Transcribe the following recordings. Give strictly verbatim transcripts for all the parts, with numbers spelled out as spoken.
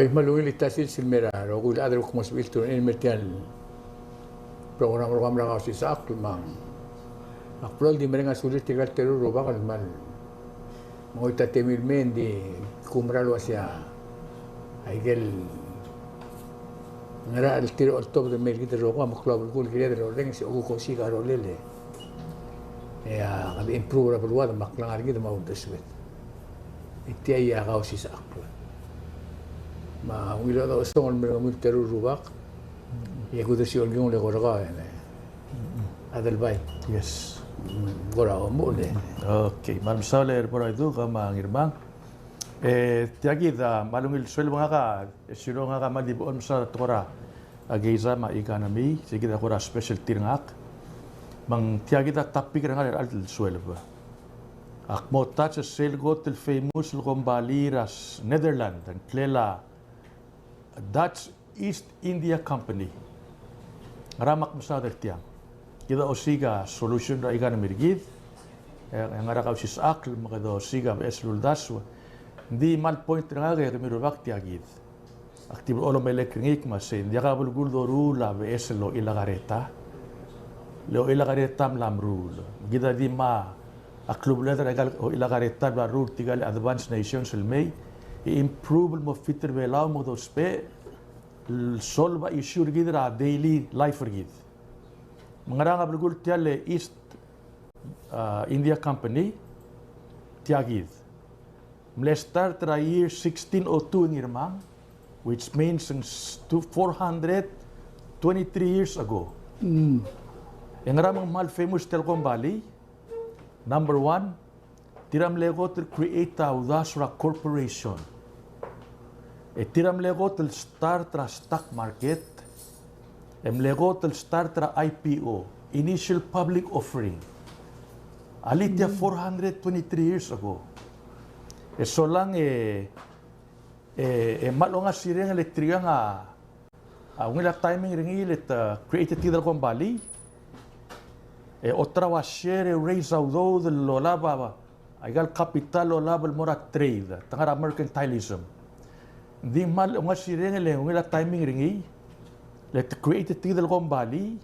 Oi, me a ungil tia el sils el mei er a rokui el chad el kuk mo sebechir el tune in el mei er tia el program er kemam er a Kausisechakl me ng, ak blo di mereng a sulir tirka el teru el rubak el kmal mengoit a temir el mei, ng di kumerang el uasei a ikel ngerachel el tir a oltobed el mei er kid el rokui a meklou a belkul el kired el orrenges e kuk osiik a rolel e a kede improve er a beluad me a klengar er kid me a uldesued. E tia a Kausisechakl. Me a ungil chodechosong el mei er kemiu el teru el rubak. E kudesii a olkingel e ko er kau e Adelbai. Yes. Kora omuchel e. Okay, me a mesaul er a Boraiduk me a Ngirmang. E tia kid a kmal ungil sueleb, ngak a, e siro ngak a kmal di bo el mesaul er a tekoi er a keizai me a economy, sei kid a kora specialty er ngak. Me ng tia kid a topic er ngak er a chelecha el sueleb. Ak mo touch er sel kot el famous el kombalii er a Netherlands, ngklel a Dutch East India Company. Ngera me ak mesaod er tiang? Kid a osiik a solution er a economy er kid. E, e ngera Kausisechakl me kede osiik a beches el uldasu. Ng di kmal point er ngak e kemiu el rubak tia kid. Ak di bo lomelekoi er ngii me sei, ng diak a belkul el doruul a beches el ochil a kareta. Le ochil a kareta a mla meruul. Kid a di me a klubeled er a ikal ochil a kareta el mla ruul er tirka el advanced nations el mei, e improve el mo fit er a Belau me kede ousbech el solve a issue er kid er a daily life er kid. Me ngerang a belkul tia el East, a, India Company? Tia kid. Mle start er a year sixteen oh two, Ngirmang, which means ng s-, to four hundred twenty-three years ago. Mm. E ngera me ng kmal famous tia el kombalii? Number one, tir a mle kot el create a uldasu er a corporation. E tir a mle kot el start er a stock market. E mle kot el start er a I P O, initial public offering. Alii tia, mm, four hundred twenty-three years ago. E solang e, e, e kmal ongasireng el tirkang a, a ungil a timing er ngii el te create er tia el kombalii. E olterau a share e raise a udoud el olab a, a ikal capital el olab el mo er a trade, te ngar er a mercantilism. Ng di kmal ongasireng el ungil a timing er ngii el te create er tia el kombalii.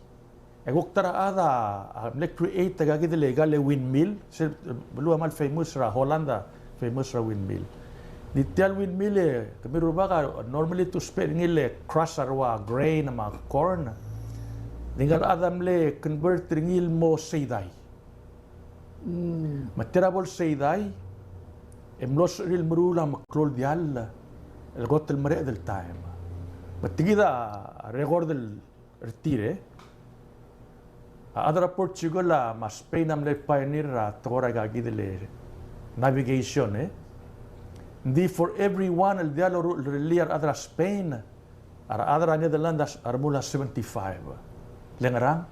E kuk ta er a chad a, a mle create a ikakid el ikal windmill, sel beluu a kmal famous er a Holland a famous er a windmill. Ng di tia el windmill e kemiu el rubak a normally te ousbech er ngii el crush a rua grain me a corn. Ng di ngka el chad a mle convert er ngii el mo seidai. Mm. Me tia er a bo el seidai e mlo sebechir el meruul a meklou el diall el kot el mereched el taem. Me tia kid a record el er tir e. A chad er a Portugal a, me a Spain a mle pioneer er a tekoi er a ikakid el navigation e. Ng di for every one el diall el rellii a rechad er a Spain, a rechad er a Netherlands a remuul a seventy-five. Le ngerang?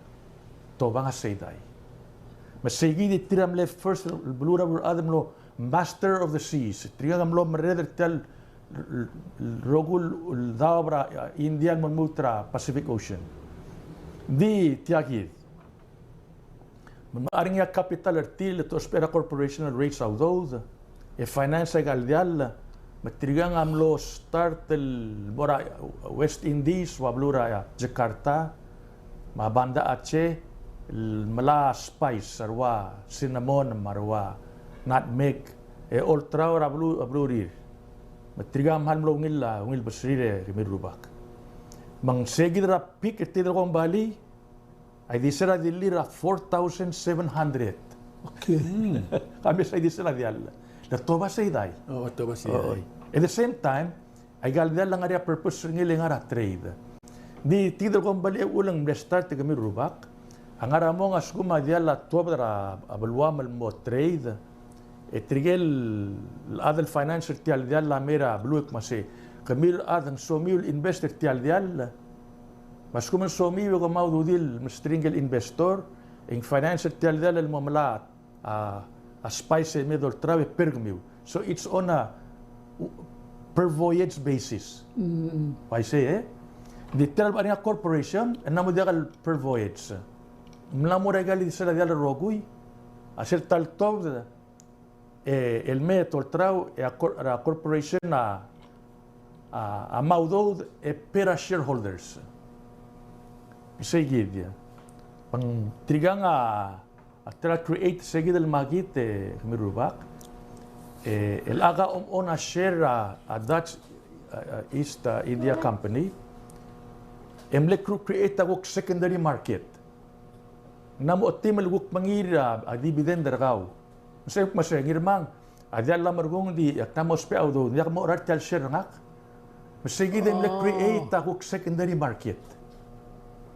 Te obang a seidai. Me sei kid e tir a mle first el beluu er a beluu el chad el mlo master of the seas. Tirkang a mlo merreder er tia el rokui el daob er a India el mo lmuut er a Pacific Ocean. Ng di tia kid. Me ng ngar er ngii a capital er tir el te ousbech er a corporation el raise a udoud e finance a ikal diall, me tirkang a mlo start el mo er a West Indies, ua beluu er a Jakarta, me a Banda Aceh, el melai a spice, a rua cinnamon, me a rua nutmeg, e olterau er a beluu, a beluu er tir. Me tirkang a kmal mlo ungil, a ungil besrir e kemiu el rubak. Me ng sei kid er a peak er tia el kombalii, a ildisel a dillii er a four thousand seven hundred. Okay. Mm. Kemiu a ildisel a diall. Le te oba seidai. Oh, te oba seidai. Oi. At the same time, a ikal diall a ngar er ngii a purpose er ngii el ngar er a trade. Ng di tia el kombalii a uchul e ng mle start e kemiu el rubak a ngar er a mong a lsekum a diall a tuobed er a beluam el mo trade. E tirke el chad el finance er tia el diall a mei er a beluu e kmo sei, kemiu el chad ng somiu el invest er tia el diall. Me a lsekum ng somiu e kom a ududir el mesterir ngike el investor, e ng finance er tia el diall el mo melai a, a spice e me dolterau e per kemiu. So it's on a per voyage basis. Mm. Uaisei, e? Ng di tia el ngar er ngii a corporation, e ng mo diak el per voyage. Ng mla mo er a ikal ildisel a diall el rokui, a sel ta el tuobed, e, el mei e tolterau, e a cor-, a corporation a, a, a mo udoud e pay er a shareholders. Sei kid. Me ng tirkang a, a ta er a create sei kid el makit e kemiu el rubak. E, el chad a own a share er a, a Dutch, a, a East, a, India Company. E mle create a kuk secondary market. Ng mo otem el kuk mengiil a, a dividend er kau. Me sei kmo se, Ngirmang, a diall a merekong, di ak mo ousbech a udoud, ng diak mo er a tia el share er ngak. Me sei kid e mle create a kuk secondary market.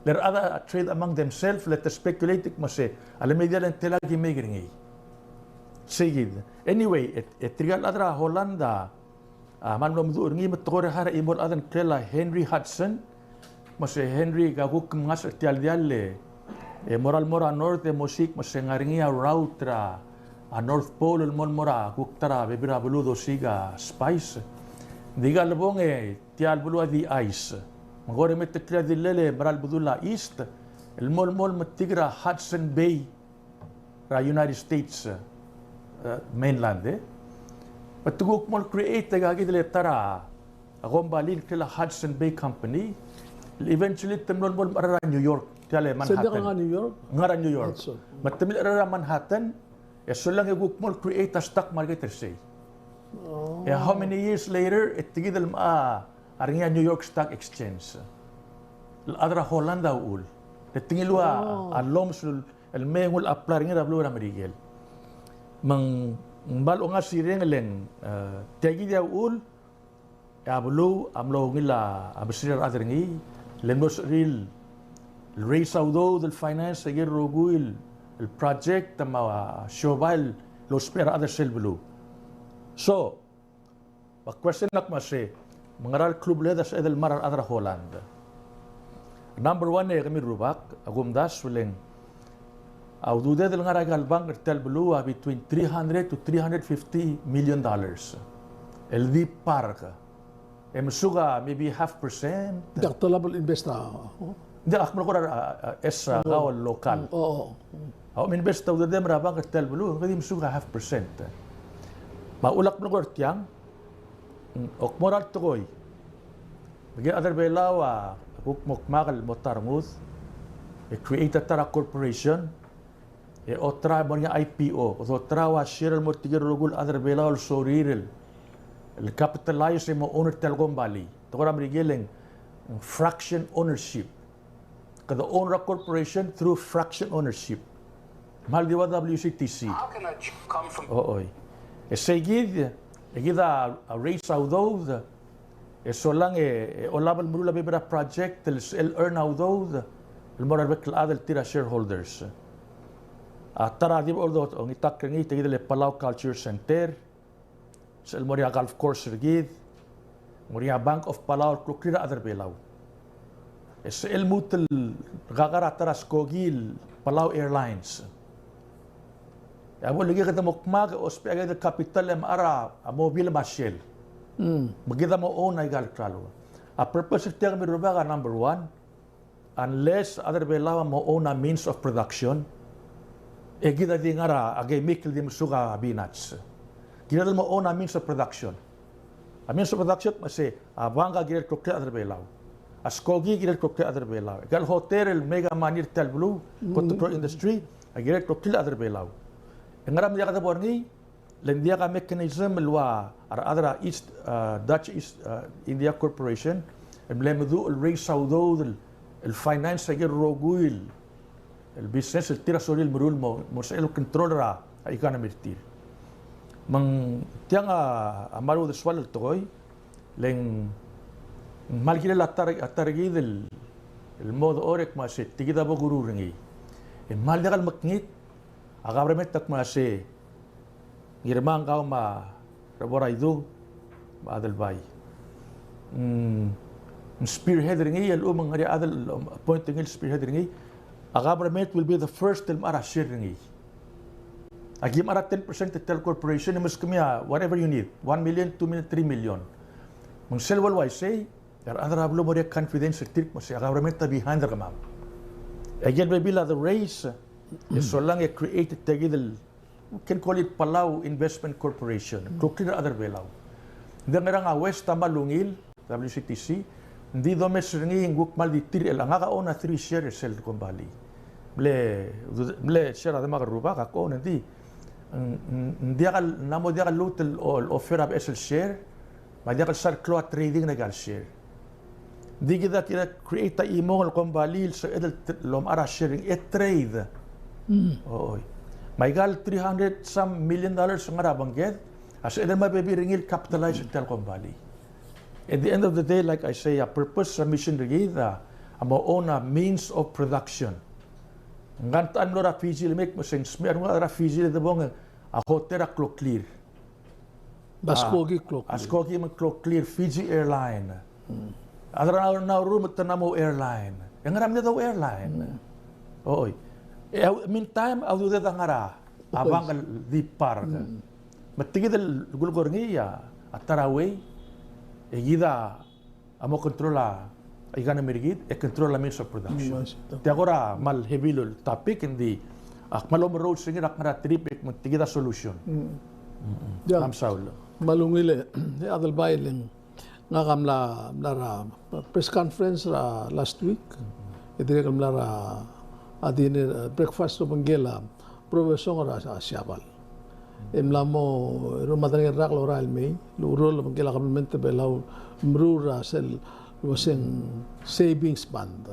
Le rechad a trade among themselves, le te speculate kmo se, a le me diall e ng tela ki make er ngii. Sei kid. Anyway, e, e tirkal chad er a Holland a, a, me ng mlo meduch er ngii me te kora harau a chimo el chad el ngklel a Henry Hudson, me se Henry, ke kuk mngasech er tia el diall e, e mo er a, mo er a north e mo siik, me se ngar er ngii a route er a, a North Pole el mo, mo er a kuk ta er a bebil er a beluu dosiik a spice. Ng di kal lebong e tia el beluu a di ice. Me kora me te klii a dillel e mera el bedul a east, el mo, mo metik er a Hudson Bay er a United States, eh, mainland, e. Me te kuk mo create e aika kid el ta er a, a kombalii el ngklel a Hudson Bay Company. Eventually te mlo, mo er a New York, tia el Manhattan. Ngar er a New York? Ngar er a New York. Me te mle er a Manhattan, e solang e kuk mo create a stock market er sei. E how many years later, e tia kid el mla er ngii a New York Stock Exchange. El chad er a Holland a uchul. Le te ngiluu a, a lomes el el me ng ul apply er ngii er a beluu er a Merikel. Me ng, ng kmal ongasireng el ng, eh, tia kid a uchul, e a beluu a mlo ungil a, a mesuub er a rechad er ngii, le mlo sebechir el raise a udoud el finance aike el rokui el, el project me a siobai el lousbech er a rechad er sel beluu. So, me a question a kmo se, me ngera el klubeled a sebeched el mla er a rechad er a Holland? Number one, e kemiu el rubak, a kumdasu e le ng, a ududed el ngar er aika el bank er tia el beluu a between three hundred to three hundred fifty million dollars. El di park. E mesuk a maybe half percent. Diak te lebo el invest a, oh. Diak, ak melekoi er a, a, a, es a kau el local. Mm, oh, oh. A ominvest a ududem er a bank er tia el beluu, ng di mesuk a half percent. Me a uchul ak melekoi er tiang, mm, ok mo er a tekoi. Me aike el chad er a Belau a kuk mo kmal mo ta rengud, e create a ta er a corporation, e oterau e mo er ngii a I P O, kede oterau a share el mo er tirke el rokui el chad er a Belau el sorir el, el capitalize e mo owner er tia el kombalii. Tekoi er a Merikel e ng fraction ownership. Kede own er a corporation through fraction ownership. Kmal di ua W C T C. How can a Jew come from... O, oi. E sei kid, e kid a, a raise a udoud, e solang e, e olab el meruul a bebil er a project, el, el earn a udoud, el mo er a rebek el chad el tir a shareholders. A ta er a di bo el do, ongitakl er ngii, tia kid el Palau Culture Center, sel mo er ngii a golf course er kid, mo er ngii a Bank of Palau el kloklir a chad er a Belau. E sel lmuut el kakar a ta er a skoki el Palau Airlines. E a bo le kid kede mo kmak e ousbech aike el capital e mechar a mobil me a sel. Mm. Me kid a mo own aika el klalo. A purpose er tiang, kemiu el rubak, a number one, unless a chad er a Belau a mo own a means of production, e kid a di ngar er a, a chemical el di mesuk a peanuts. Kired el mo own a means of production. A means of production, me se a bank a kirel kloklir a chad er a Belau. A skoki a kirel kloklir a chad er a Belau. Aika el hotel el make a money er tia el beluu, mm, kot el tour industry, a kirel kloklir a chad er a Belau. E ngera me diak de bo er ngii, le ng diak a mechanism el ua a rechad er a East, uh, Dutch East, uh, India Corporation, el mle meduch el raise a udoud el, el finance aike el rokui el, el business el tir a sorir el meruul el mo, mo sebechel el control er a economy er tir. Me ng tiang a, a kmal uldesuel el tekoi, le ng kmal kirel a ta er, a ta er kid el, el mo dechor e kmo se, tia kid a bo kuruul er ngii. E kmal diak el mekngit, a government a kmo se, Ngirmang, kau me a Rebo er a Idung me a Adelbai, mm, ng spearhead er ngii, el chum ng ngar er ngii a chad el appoint er ngii el spearhead er ngii. A government will be the first el mechar a share er ngii. Aki mechar a ten percent er tia el corporation, e meskemiu a whatever you need, one million, two million, three million. Me ng sel bo el uaisei, e a rechad er a beluu a mo er ngii a confidence er tir el kmo se a government a behind er kemam. Aike el bebil a de raise, e solang e create tia kid el, we can call it Palau Investment Corporation, kloklir a rechad er a Belau. Ng di ngerang a West a kmal ungil, W C T C, ng di domes er ngii e ng kuk kmal di tir el, ngak a own a three share er sel kombalii. Mle, mle share a demak el rubak, ak own, ng di, ng, ng, ng diak el, ng mo diak el lmuut el, el offer a beches el share, me a diak el sal klou a trading er aika el share. Ng di kid a, kid a create a chimong el kombalii el sebeched el t-, lomechar a share e trade. Mm. Oi. Me aika el three hundred some million dollars el ngar er a bengked, a sebeched el mo bebil er ngii el capitalize er tia el kombalii. At the end of the day, like I say, a purpose, a mission er kid a, a mo own a means of production. Ngka ng techa el mlo er a Fiji el mei, me se ng smecher er a Fiji el debong a hotel a kloklir. A skoki kloklir. A skoki me ng kloklir, Fiji Airline. Hmm. A dera Nauru me te mla mo airline. E ngera mle dou airline? Hmm. Oi. E, meantime, a ududed a ngar er a, a bank el di park. Hmm. Me tia kid el kulekoi er ngii a, a ta er a way, e kid a a mo control a economy er kid, e control a means of production. Mm, I see. Tia kora kmal heavy el topic, ng di, ak kmal omeruul er ngii er a kngar er a trip, e me tia kid a solution. Mm. Mm-mm. Ia. Am Saul. Kmal ungil e, e Adelbai, le ng, ngak a mla, mla er a press conference er a last week. E dirrek el mla er a, a dinner, a breakfast er a obengkel a Professor er a, a Siabal. E mla mo, e rua me a tang el rak el orael el mei, el ureor el obengkel a kabelment er a Belau el meruul er sel, el uaseng savings bond.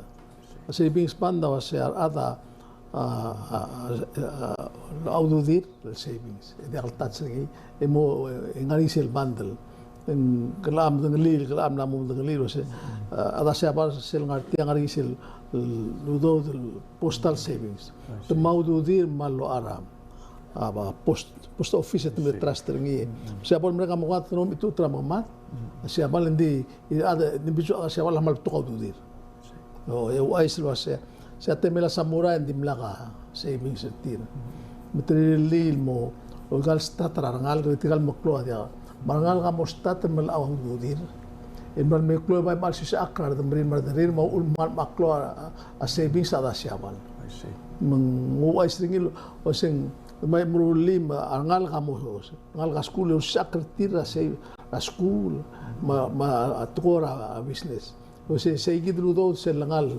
A savings bond a uase a rechad a, a, a, a, a ududir el savings. E diak el touch er ngii, e mo, e ngar er ngii sel bundle. Ng, kelecha a medengelii, kelecha a mla mo medengelii el uase, a, a rechad er a Siabal sel ngar tia, ngar er ngii sel, el udoud el postal savings. I see. Te mo ududir me a locha er a, a, ba, post, post office e te mle trust er ngii. Mm, mm. Siabal el merek a mo kat, te mo mechitechut er a mekemad. Mm. Siabal, ng di, e a de, ng di bitsu a Siabal a kmal betok a ududir. O, e ouchais el uase, se a temel a samurai e ng dimlak a savings er tir. Me te rirellii el mo, o, aika el start er a rengalek, e tirka el meklou a diak. Me a rengalek a mo start el melechang a ududir. E mla me klou e bai me a lsisechakl er a redemerir me a rederrir, me a uchul me ng kmal meklou a, a savings a rechad er a Siabal. I see. Me ng ouchais er ngii el, uaseng, me a meruul el me a rengalek a mo, rengalek a skuul, e ulsisechakl er tir er a save, er a skuul, me a, me a tekoi er a business. Uase, sei kid el udoud sel lengar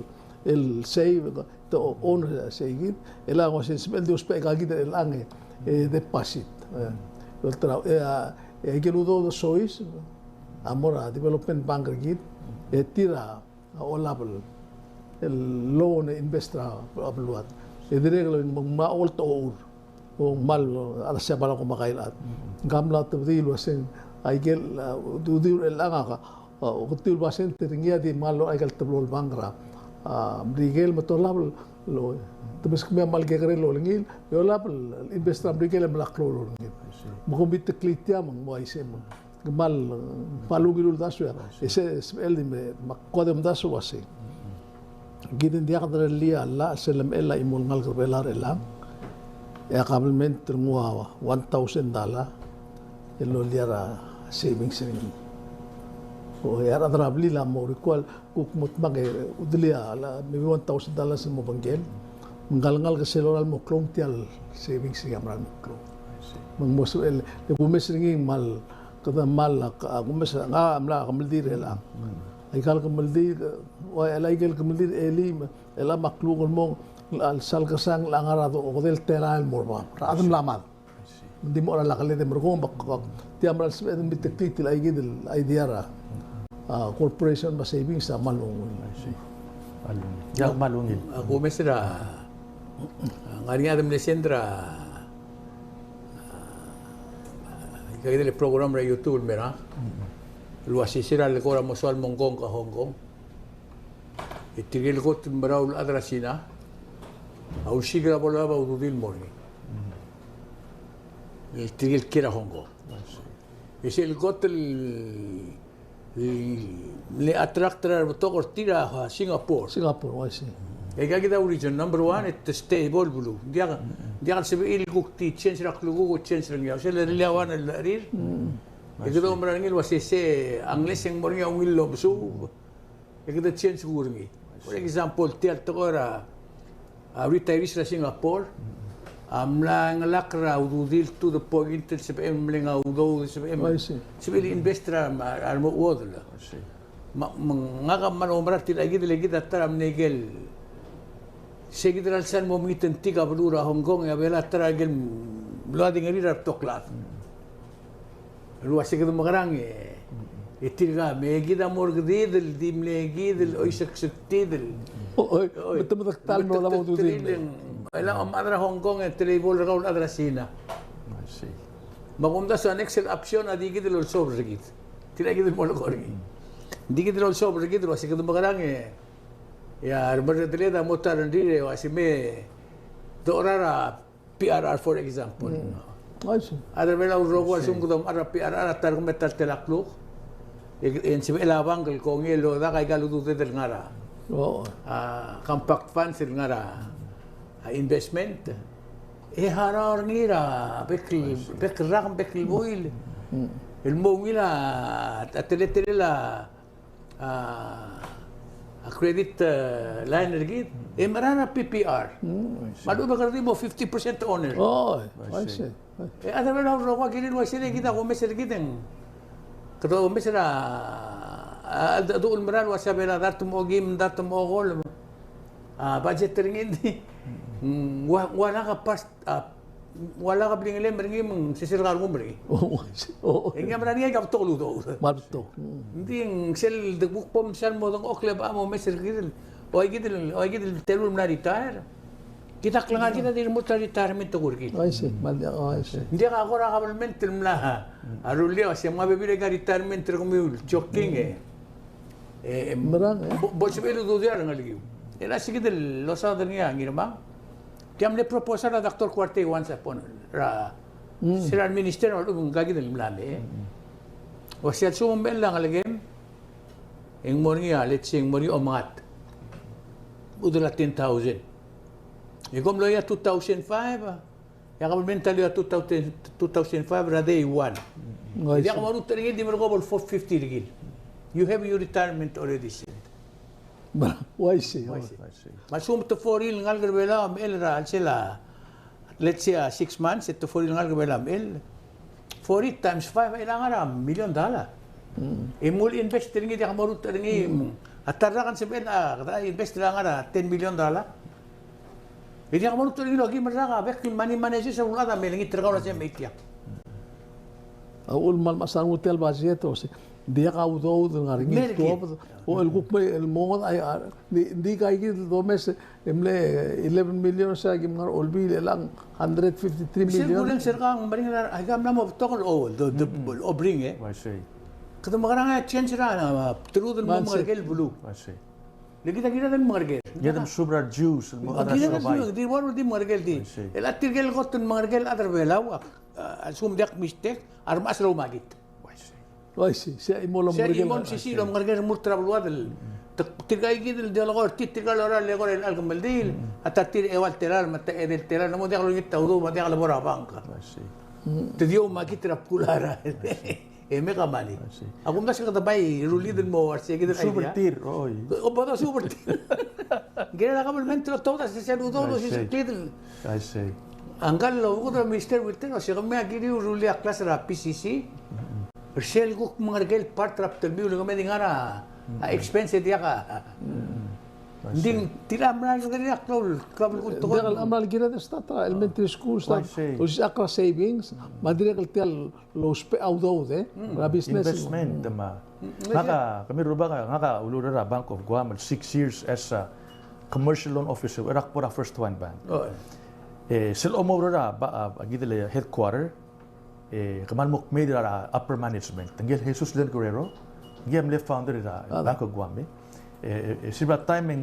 el save, te own er sei kid, e le ng uase sebechel di ousbech aika kid er chelechang e, e deposit. E, el tra-, e, a, e aike el udoud a soiseb a mo er a development bank er kid, e tir a olab el loan e invest er a beluad. E dirrek el me ng mla ocholt a ochur. O kmal, a rechad er a Siabal a ko makai el chad. Ng mla tebedii el uaseng, aike el, a, ududir er chelechang a, a, oketiu el basent er ngii a di kmal locha aike el teblo el bank er a, a, Merikel me te olab el, el, te meskemiu a kmal kekerei el olengil, e olab el invest er a Merikel e mla klou el olengil. I see. Me kom biteklii tia me ng mo uaisei me ng kmal, kmal ungil uldasu e. I see. E se, sebechel di me, me ak kuk di omdasu el uasei. Kid ng diak derellii a llach sel lemechell a chimo el ngalek er Belau er chelechang, e a kabelment a nguu a one thousand dollar el loia er a savings er ngii. O, e a rechad er a blil a mo require, kuk mo dmak e udelii a, maybe one thousand dollars el mo obengkel. Me ngka el ngalek sel lorael el mo klou, tia el savings er ngii a merael el mo klou. I see. Me ng mo sebechel, e kumes er ngii ng kmal, kede kmal, a, a kumes, ngak a mla kemeldiil er chelechang. Mm. Aika el kemeldiil, ua, el aike el kemeldiil el elii, me chelechang me a kluk el mong, a lsal kesang, a ngar er a do, okedei el telael el mo er bab. Rechad a mla mad. I see. Ng di mo er a lak el ede merekong, bak, bak, tia merael sebeched el biteklii tia el aike el idea er a, a, corporation me a savings a kmal ungil. I see. Kmal ungil. Ia, kmal ungil. A, kumes er a, a, ngar er ngii a de mle send er a, a, aika el program er a YouTube el mei er a, el uasei se er a lekor a mo soal el mo Hong Kong, ka Hong Kong. E tirke el kot el merau el chad er a Sina a ulsiik er a bo lolab a ududir el mo er ngii. E tirke el kiei er a Hong Kong. E sel kot el, el mle attract er a rebetok er tir a Singapore. Singapore, I see. E aika kid a reason number one, e te stable el beluu. Ng diak, ng diak el sebechir el kuk di change er a klukuk, change er ngii. Sel lerellii a one el lecherir. E kede oumera er ngii el uasei se, unless e ng mo er ngii a ungil el omesuub, e kede change kuk er ngii. For example, tia el tekoi er a, a, retirees er a Singapore a mla chengelakl er a ududir to the point el sebechem el mle ngii a udoud, sebechem, I see, sebechem el invest er a, a remechuodel. I see. Me, me ngak a mla oumera er tirka kid el, kid a ta er a mle ikel, se kid er a lsal mo mengit e ng tik a beluu er a Hong Kong, e a Belau a ta er a ikel mlo di ngerir a rebetok el chad. El uase kede mekerang e, e tirka, me kid a mo er kid el di mle kid el oiseksektid el. O, o, oi, me te medakt el mlo lebo a ududir el, el, el chad er a Hong Kong e te lebo er kau el chad er a Sina. I see. Me a kumdasu a next el option a di kid el olsobel er kid. Tirka kid el mo lekor er ngii. Di kid el olsobel er kid el uase kede mekerang e, e a remerredeled a mo ta er ngii e uase me dorael a P R R, for example. Mm. I see. A rechad er a Belau el rokui a lsekum kede omechar er a P R R a ta er kemiu a ta el tela el kluk. E, e ng sebechel a bank el kongei el odak aika el ududed el ngar er a, oh, a, compact funds el ngar er a, a, investment. E harau er ngii er a bek el, I see, bek el rak, bek el buil. Mm. El mo ungil a, a teletelel a a, a credit, a, line er kid, e mera er a P P R. Mm, I see. Me a lechub e kede di mo fifty percent owner. Oh, I see. E a chad er a Belau el rokui a kirir el uaisei e kid a kumes er kid e ng, kede omes er a, a, a, a, a mera el uase a Belau a dart mo okim, dart mo okolem. A, budget er ngii ng di, mm, ng ua, ng ua lak a past, a, ua lak a blingelem er ngii me ng sesei el ngar er ngii. Oh, oh. E ng mera er ngii a ika betok el udoud. Me a betok. Ng di ng sel de kuk bo msal mo dengchokl e bo momes er kid el, ua kid el, ua kid el teru el mla retire. Kid a klengar er kid a di remurt a retirement er kid. I see. Me a di, oh, I see. Ng diak a kora kabelment el mla, a rullii a se me a bebil er a retirement er kemiu el joking e. E, e, mera, e? Bo, bo lsebechel el ududir a rengelekiu. E le se kid el losaod er ngii a Ngirmang. Tia mle proposal er a Doctor Kuartei once upon, er a, mm, se er a minister, a lechub e ng kid el mla mei. Mm. Uase a lsekum e mechell a ngelekem, e ng mo er ngii a, let's say, ng mo er ngii a omengat. Udel a ten thousand. E kom loia two thousand five, a, e a kabelment a loia two thousand, two thousand five er a day one. Mm. E diak morout er ngii e di merekong el four fifty er kid. You have your retirement already set. Uaisei, uaisei. Me a lsekum te four el ngalek er a Belau a mechell er a, let's say, a six months, e te four el ngalek er a Belau a mechell. Four times five, e ng ngar er a million dollar. Mm. E mo el invest er ngii, diak morout er ngii, mm, a ta el rak a sebechel a, a invest er a ngar er a ten million dollar. E diak morout er ngii el okim el rak, a bek el money managers a uchul a chad a melengit er kau el uase mei tiang. A uchul me a lmechas a nguu tia el budget, o se, diak a udoud el ngar er ngii el tuobed, o el kuk mei, el mo ngodech a, a, di, di kid el domes, e mle eleven million se a kim ngar er a Olbiil, e ng hundred fifty-three million. Sel kurenges er kau a meringel a, aika mla mo betok el, o, de, de, mm, obring, e. Uaisei. Kede mekerang e change er a, a, bterud el mo mengerker el beluu. Uaisei. Le kid a kired el mengerker. Kired el mesuub er a reduce, el mo, a, kired el mesuub, di ua di mengerker di. I see. E le tirke el kot el mengerker el chad er a Belau, a, a lsekum diak mistake, a remechas er a umakit. I see. I see. Sei a chimo el, sei a chimo el omesisiich el omengerker el murt er a beluad el, te, tirka kid el di olekoi er tir, tirka el lorael el eko er a chelecha el kemeldiil, a ta tir a eua el telael, me a ta edei el telael, ng mo diak lolengit a udoud, me a diak lebo er a bank. I see. Te di oumakit er a bkul a rael. E me ka mle. I see. A kumdasu e kede bai rullii el mo uaisei kid el idea. Suub er tir, oi. O, bo dosuub er tir. Ng kirel a kabelment el otobed a sesei el udoud el osiseklid el. I see. A ngka el obekul er a Minister Wilter, a se kemiu a kiriu el rullii a class er a P C C. Mm-hmm. Er sel kuk mengerker el part er a bdelmiu el kemiu a di ngar er a, a expense e diak a. Mm-hmm. I see. Ng di tirka a mla er ngii a klou el kabelkul el tekoi. Ng diak el mla er a kired el start er a elementary school, start. I see. Osisechakl er a savings, me a dirrek el tia el lousbech a udoud, e? Mm. Er a business. Investment, me a. Mm, ngak a, kemiu el rubak, ngak a ulureor er a Bank of Guam el six years as a commercial loan officer, er a kbo er a First Hawaiian Bank. Oh. E, sel omourreng er a, ba, a, a kid el headquarter, e, kmal mo kmeed er a upper management. Ngike el Jesus Leon Guerrero, ngike a mle founder er a Bank of Guam, e. E, e, e, sel bla taem e ng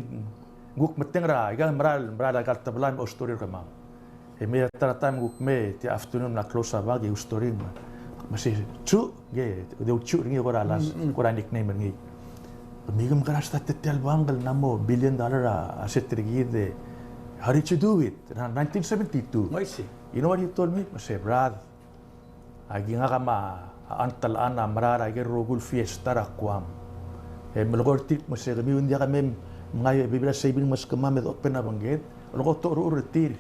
kuk metengel er a, ikal merael, merael er a ikal tebelai me a story er kemam. E mei er a ta er a taem e kuk mei, tia afternoon mla close a bank e story me. Me sei, Chu, ngii, di Chu er ngii kora last, mm, mm, kora nickname er ngii. Me ke mekerang e start er tia el bank el mla mo billion dollar a asset er kid e. How did you do it? Er a nineteen seventy-two. I see. You know what he told me? Me sei, Brad, aki ngak me a uncle Ann a mera er a ikel rokui el fiesta er a Guam. E melekoi er tir me sei kemiu ng diak me mngai e bebil a saving me a skemam e de open a bengked. Olekoi e te orechur er tir.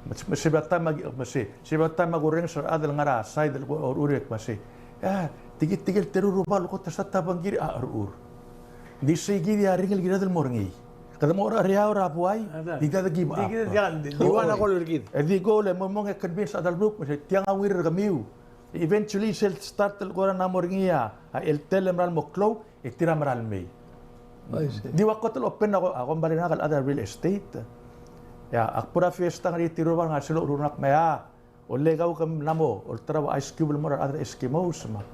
Me sei, me sei bla taem a ki, me sei, sei bla taem a kurrenges er a chad el ngar er a side el orechur e kmo sei, a, tirke, tirke el teru el rubak el kot el start a bengkir a orechur. Ng di sei kid a ringel el kired el mo er ngii. Kede mo er a Ereaur er a buai, di kid a de give up. Di kid a de, di, di ua a goal er kid. E di goal e mo mong e convince a delruk, me se tiang a ungil er kemiu. Eventually, sel start el kora ng mo er ngii a, a eltel e meral mo klou, e tir a meral mei. I see. Di ua kot el open a ko-, a kombalii er ngak el chad er a real estate. Ia, ak bo er a fiesta ngar er ngii tirka el ngar er sel loruul er ngak me a, ole kau ke mla mo olterau a ice cube el mo er a rechad er a Eskimos me a,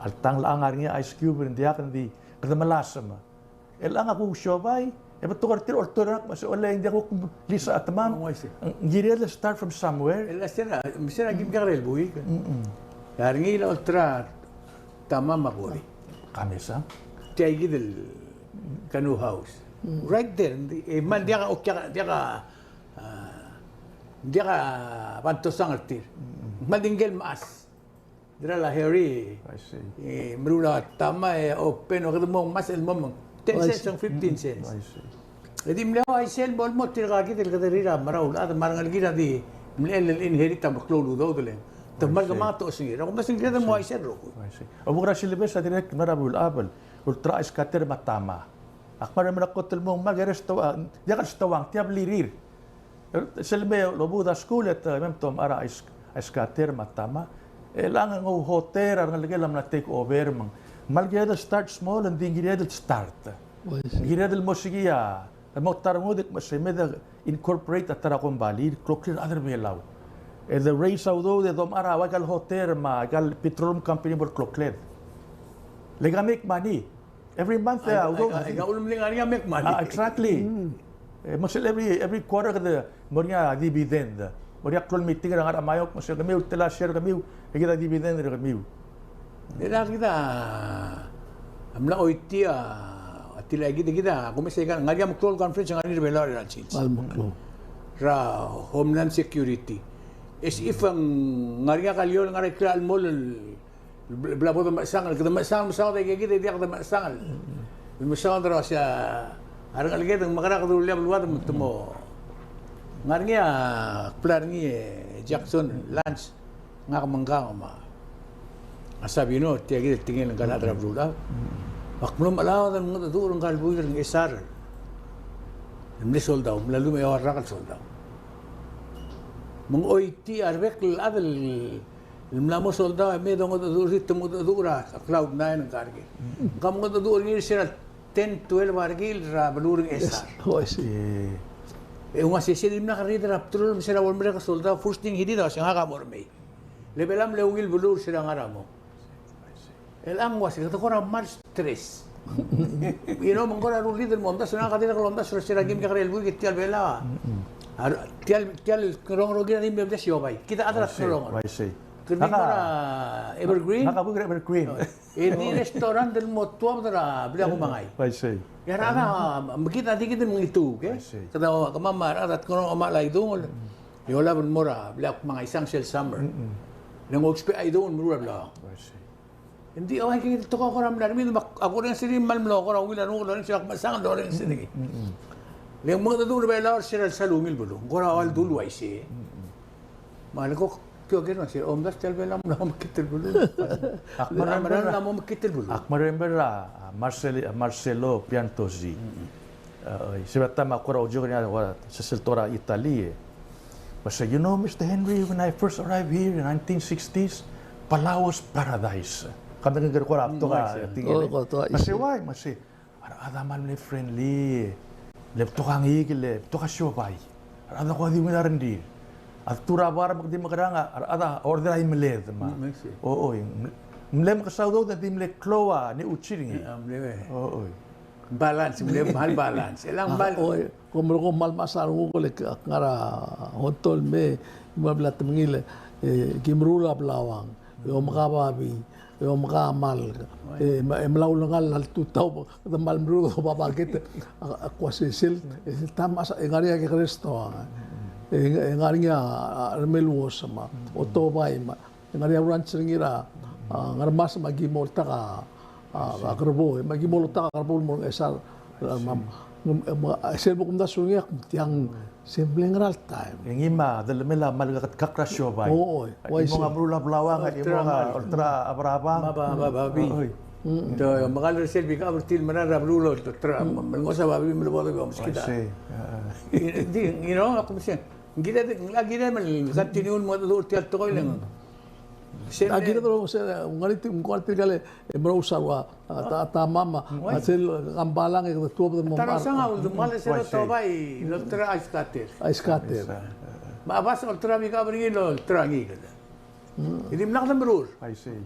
alta ng locha ngar er ngii a ice cube, ng diak, ng di, kede melasem. Chelechang a kuk siobai, e betok er tir a oltoir er ngak me se, ole, ng diak kuk lisa a temam. Oh, I see. Ng kired el start from somewhere. E le se er a, me se er a kim kekerei el buik. Mm-mm. Ngar er ngii el olterau a tamam me a kori. Ka mesa. Tia kid el canoe house. Mm. Right there. E kmal diak a, diak a, diak a, a, diak a bantosang er tir. Mm. Kmal di ngike el mechas. Dirrek el Harry. I see. E meruul a tamam e open, e kede mo ngmasech el mo mong. Ten cents, fifteen cents. I see. E di mle uaisei el mo, el mo tirka kid el kede riid a merael a chad, me a rengelekir a di mle el inherit a meklou el udoud el. Te kmal kemanget a osengir. Ak omdasu e kede mo uaisei el rokui. I see. A bo kora silebes a dirrek el mla er a Belulechab el olterau a ice cutter me a tamam. Ak kmal merek a kot el mo ngmai e ke er a stoang, diak el stoang, tia blirir. Sel me lobuked a skuul e te mei me te omechar a ice, ice cutter me a tamam. Chelechang e ng ouhotel a rengelekel a mla take over me ng kmal kired el start small, ng di ng kired el start. Ng kired el mo siik a, el mo ta er a ngodech me se me de incorporate a ta er a kombalii el kloklir a rechad er a Belau. E de raise a udoud e domechar a ua ikal hotel me a ikal petroleum company bo el klokled. Le ke make money. Every month, a, a, udoud. A, a, a, ulemeleng a ngar er ngii a make money. Ah, exactly. Mm. E, me sel every, every quarter kede mo er ngii a dividend. Mo er ngii a klou el meeting er a ngar er a Maiok, me sel kemiu, tela share kemiu, e kid a dividend er kemiu. E le kid a mla oitii a, a tila kid, kid a, kumes a ikal, ngar er ngii a meklou el conference, ngar er ngii er a Belau er a sils. Kmal meklou. Er a Homeland Security. As if ng ngar er ngii a kall el ngar er a ikal mall el Bla, bla bo de mechesang, kede mechesang, mesaod a ikakid e diak de mechesang. Mesaod er a uasei a rengeleked e ng mekerang e kede rullii a beluad me te mo. Ngar er ngii a kbla er ngii e Jackson, Lance, ngak me ngkang me a Sabino, tia kid el tekingel ngka el chad er a Belulechab. Ak mlo mechelaod el mengedecheduch er ngka el buil er a Ngchesar el mle soldau, mla lluich me a eua el rak el soldau. Me ng oitii a rebek el chad el el mla mo soldau e me dongedecheduch er tir, te mengedecheduch er a Cloud Nine, ngka el kid. Ngka a mengedecheduch er ngii er se er a ten, twelve a rekil er a beluu er a Ngchesar. Yes. Oh, I see. E ua se sel dimlak riid er a patrol me se er a bo lemerek a soldau, first thing he did a uase ngak a mo remei. Le Belau a mle ungil beluu er se er a ngar er a mong. Chelechang ng uase kede kora kmal stress. You know, me ng kora rullii el mo omdasu, ngak a dirrek el omdasu er se er a kim kekerei el buik e tia el Belau a, tia el, tia el kngerongel er kid a di mle siobai. Kid a chad er a kngerongel. Uaisei. Kede di mo er a Evergreen. Ngak a buik er a Evergreen. E di restaurant el mo tuobed er a blil a kumangai. Uaisei. E a rechad a, me kid a di kid el mengituu, ke? Uaisei. Kede kemam a rechad a kngerongel me a laiduung. E olab el mo er a blil a kumangai sang sel summer. Le ng ousbech a iduung el meruul a blauang. Uaisei. Ng di, o, aike el tekoi a kora mla er ngii, me ak orrenges er ngii me ng kmal mlo kora ungil a renguk el orrenges, ak mesang el orrenges er ngii. Le ng mengedecheduch er a Belau er se er a lsal ungil beluu, ng kora ua ledu el uaisei. Me a lekuk, kio ker me se, omdasu tia el Belau a mla mo mekngit el beluu. Ak mera, mera, mla mo mekngit el beluu. Ak remember a, a Marcel-, a Marcello Pierantozzi. A, oi, se er a taem a kora ojok er ngii a kora sesei el tekoi er a Italy, e. Me se, "You know, Mister Henry, when I first arrived here in nineteen sixties, Palau was paradise." Kam dengei kora betok a tekingel. Me se, "Why?" Me se, a rechad a kmal mle friendly, le betok a ngikel, le betok a siobai. A rechad a kuk di ungil a rengrir. A detuu er a bar me kede di mekerang, a rechad a order a imeled, me a. O, oi, mle mekesai a udoud e di mle klou a neuchi er ngii. O, oi. Balance, mle kmal balance. Chelechang kmal. Oi, kom merekong kmal mechas a renguk el ak ngar er a hotel me, me a bla temengil, e, ki meruul a blauang, e omeka a babii, e omeka a malk, e, me, e mla ulengall a tutau, kede kmal meruul a babii kid, a, a kuk uase sel, e, sel taem a, e ngar er ngii a kekerei el stoang, e, e ngar er ngii a, a, remeluos me a, otobai me a, e ngar er ngii a ranch er ngii er a, a, Ngermasech me aki mo oltak a, a, a kerbou, me aki mo oltak a kerbou el mo er a Ngchesar, a, me, me, me, sel bo kumdasu er ngii a tiang, se mle ngera el taem. E ngii me a delemel a kmal keketkakl er a siobai. O, oi, uaisei. Aki mo meruul a blauang, aki mo olterau a brabang. Me a ba, ba, babii. Oi. Te mekall er sel bikab er tir el mera er a beluu el olterau, me lengos a babii me le bo debo meskid a. I see. Ah, ah. Di, you know, a kumsang. Ng kired, ng kired me le continue el mo er tia el tekoi el ng. A kired el mo se, ng ngar er tir, ng ngar er tirka el, e, merous a ua, a, ta, ta mama, a sel kambalang e kede tuobed el mo. Ta er a osang a uldimukl er sel otobai el olterau a ice cutter. Ice cutter. Me a bas a olterau a bikab er ngii el olterau a ngii kede. E dimlak de merur. I see.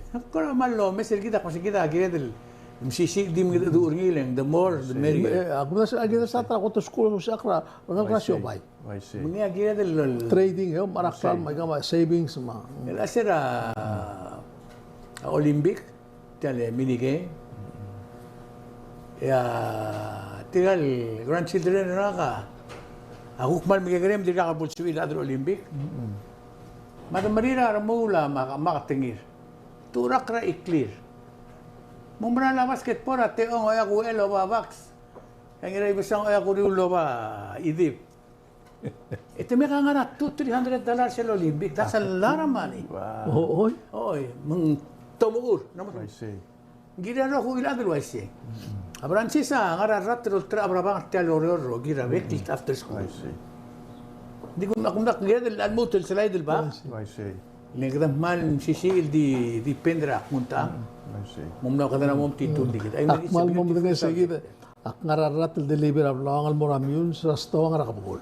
Ak kora mal omes er kid a kmo se kid a kired el mesisiich el di mengedecheduch er ngii el ng the more the merrier. E, a kumdasu a kired el sat er a kot el skuul el uaisei, ak kora, kora siobai. Me ngii a kired el trading, e, me a klalo me aika me a savings me a. El a se er a Olympic, tia el mini game. E a tirka el grandchildren er ngak a kuk kmal mekekerei me dirkak bo lsebechir el chad er a Olympic. Me a de merir a remuul a mak, mak a tengir. Turak er a chiklir. Mo mera el basketball a techong, oia kuchel oba box. E a Ngiraibesang oia kuriul oba idib. E te mekngar a two, three hundred dollars el Olympic. That's a lot of money. Wow. Oi. Oi, me ng tomechur. I see. Ng kirir a rokui el chad el uaisei. A Francis a ngar er a rat el olterau a Brabang er tia el Oreor el rokir er a bek el after school. I see. Di kum, a kumdak kired el lmuut el slide el bak. I see. Le kede kmal mesisiich el di, di depend er a kmo ng ta. I see. Mo mla kede mo metitur el di kid. Ak kmal mo medengei se kid. Ak ngar er a rat el deliver a blauang el mo er a Meyuns er a stoang er a Kebekul.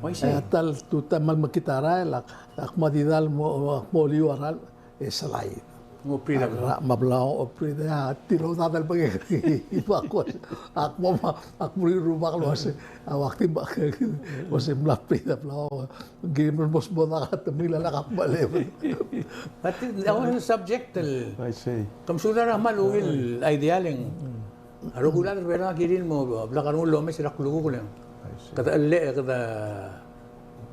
I see. E a ta el tutau e kmal mekngit a rael, ak, ak mo didal mo, ak mo liu a rael. E slide. Ng operate a blauang. Me a blauang operate a tilou a dal bek e, ak mo, ak mo rubak el uase, a ua kti bek e, uase mla operate a blauang. Ng kirem el mo smodak a temir el lak ak mo level. But it, that was a subject el. I see. Ke mesulang er a kmal ungil idea el ng A rokui el chad er a Belau a kirir el mo blak a rengul el omes er a klukuk el ng. I see. Kede, le, kede,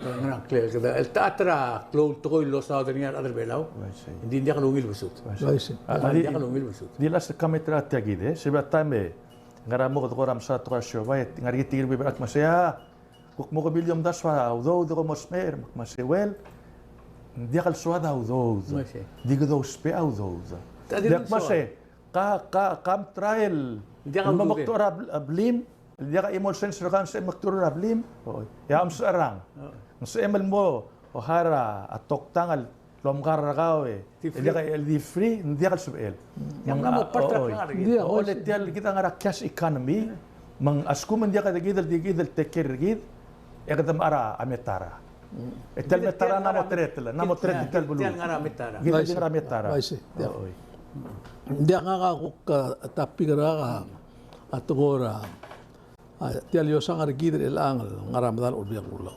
ngerang, kle, kede, el ta er a klou el tekoi el losaod er ngii a rechad er a Belau. I see. Ng di ng diak lungil besut. I see. I see. Ng di diak lungil besut. Di last comment er a tia kid, e, sebechel a taem e ng ngar er a mo kede kora mesa tekoi er a siobai, e ng ngar er ngii tirke el bebil el kmo sei a, kuk mo kebliil e omdasu a udoud e kom mo smecher, me kmo sei, well, ng diak el soad a udoud. I see. Di kede ousbech a udoud. Diak kmo sei, Ka, ka, ka mtry el, el mo mektur er a bl-, a blim, el diak a chimo el sens er kau, ng sebechem el mektur er a blim. Oi. E a omsecherang. Ng sebechem el mo hire a toktang el omkar er kau e, el diak el di free, ng diak el sebechel. Ng, a, oi. Ng diak, oi, le tia el kid a ngar er a cash economy, me ng a lsekum ng diak kid el, di kid el take care er kid, e kede mechar a metara. E tia el metara a mo threat el, a mo threat er tia el beluu. Tia el ngar er a metara. Kid el ngar er a metara. Oi. Ng diak, ngak a kuk, a, topic er ngak a, a tekoi er a, a, tia el iosang er kid er chelechang el ngar er a medal a Olbiil er a Kelulau.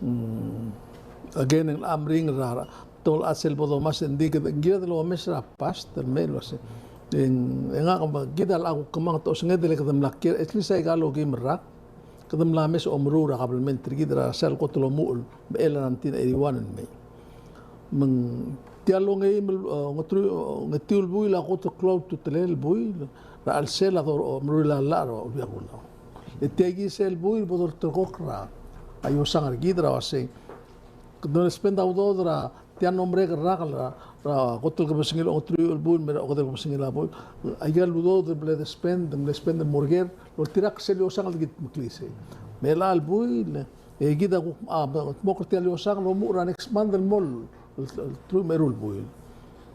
Mm, again, e ng meringel er a, er a, tol a sel bo domes e ng di kede, ng kired el omes er a past el mei el uase. E ng, e ngak me kid a locha kuk kemanget a osenged el kede mla kiei, at least aika el okeim el rak. Kede mla mes a omeruul er a kabelment er kid er a sel kot el omuchel el mechell er a nineteen eighty-one el mei. Me ng tia el ongeim el, e, ongeteruich, ongetiu el buil a kot el klou a ultutelel el buil er a chelsel a do, omeruul a llach er a Olbiil er a Kelulau. E tia kid sel buil bo dolterekokl er a iosang er kid er a uasei kede spend a udoud er a tia el mlo merek el rak er a, er a kot el kebesengil a ongeteruich el buil, me a okedei el kebesengil a buil. Aika el udoud el mle spend, mle spend el mo er ker, el oltirakl sel iosang el kid meklii sei. Me chelecha el buil, e kid a kuk, a, dmokl er tia el iosang el omuchel er a next month el mo el, el, el teruich me a eru el buil.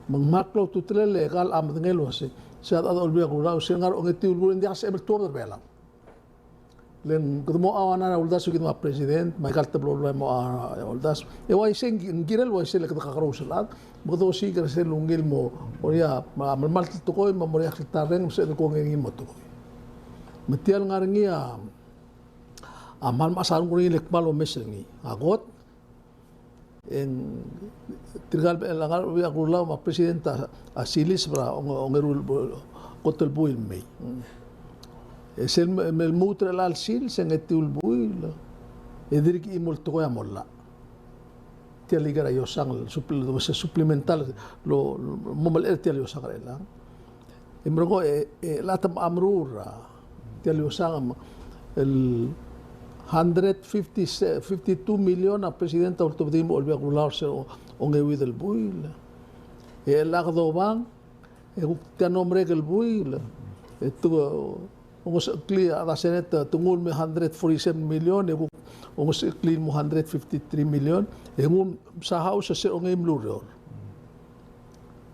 Me ng kmal klou a ultutelel e kau a medengei el uasei, se a, a Olbiil er a Kelulau, se ngar er a ongetiu el buil e ng diak sebechem el tuobed er a Belau. Le ng kede mo a, a uldasu kid me a president, me aika el teblo el bai mo a, a uldasu. E uaisei ng kirel uaisei le kede kakerous el chad, me kede osiik er sel ungil mo, mo er ngii a, me a melemalt el tekoi, me mo er ngii a kltarreng, me sebeched el kongei er ngii el mo tekoi. Me tia el ngar er ngii a, a kmal mechas a renguk er ngii le kmal omes er ngii. A kot, E ng tirka el, el ngar er a Olbiil er a Kelulau me a president a, a siliseb er a onge-, ongeru el bu-, kot el buil el mei. E sel me, me lmuut er chelecha el sils e ng etiu el buil, e dirk chimo el tekoi a mo llach. Tia el ika er a iosang el suple-, se supplemental, lo, lo, mo melechel tia el iosang er chelechang. E merekong e, e, chelecha te meruul er a tia el iosang el hundred fifty, fifty-two million a president a ultebedii me a Olbiil er a Kelulau er se ongeuid el buil. E chelecha kede obang, E kuk tia el mo merek el buil, e te, ongesecheklii a Senate, te nguu el mo hundred forty-seven million, e kuk ongesecheklii el mo hundred fifty-three million, e nguu a House a se er a ongeim el ureor.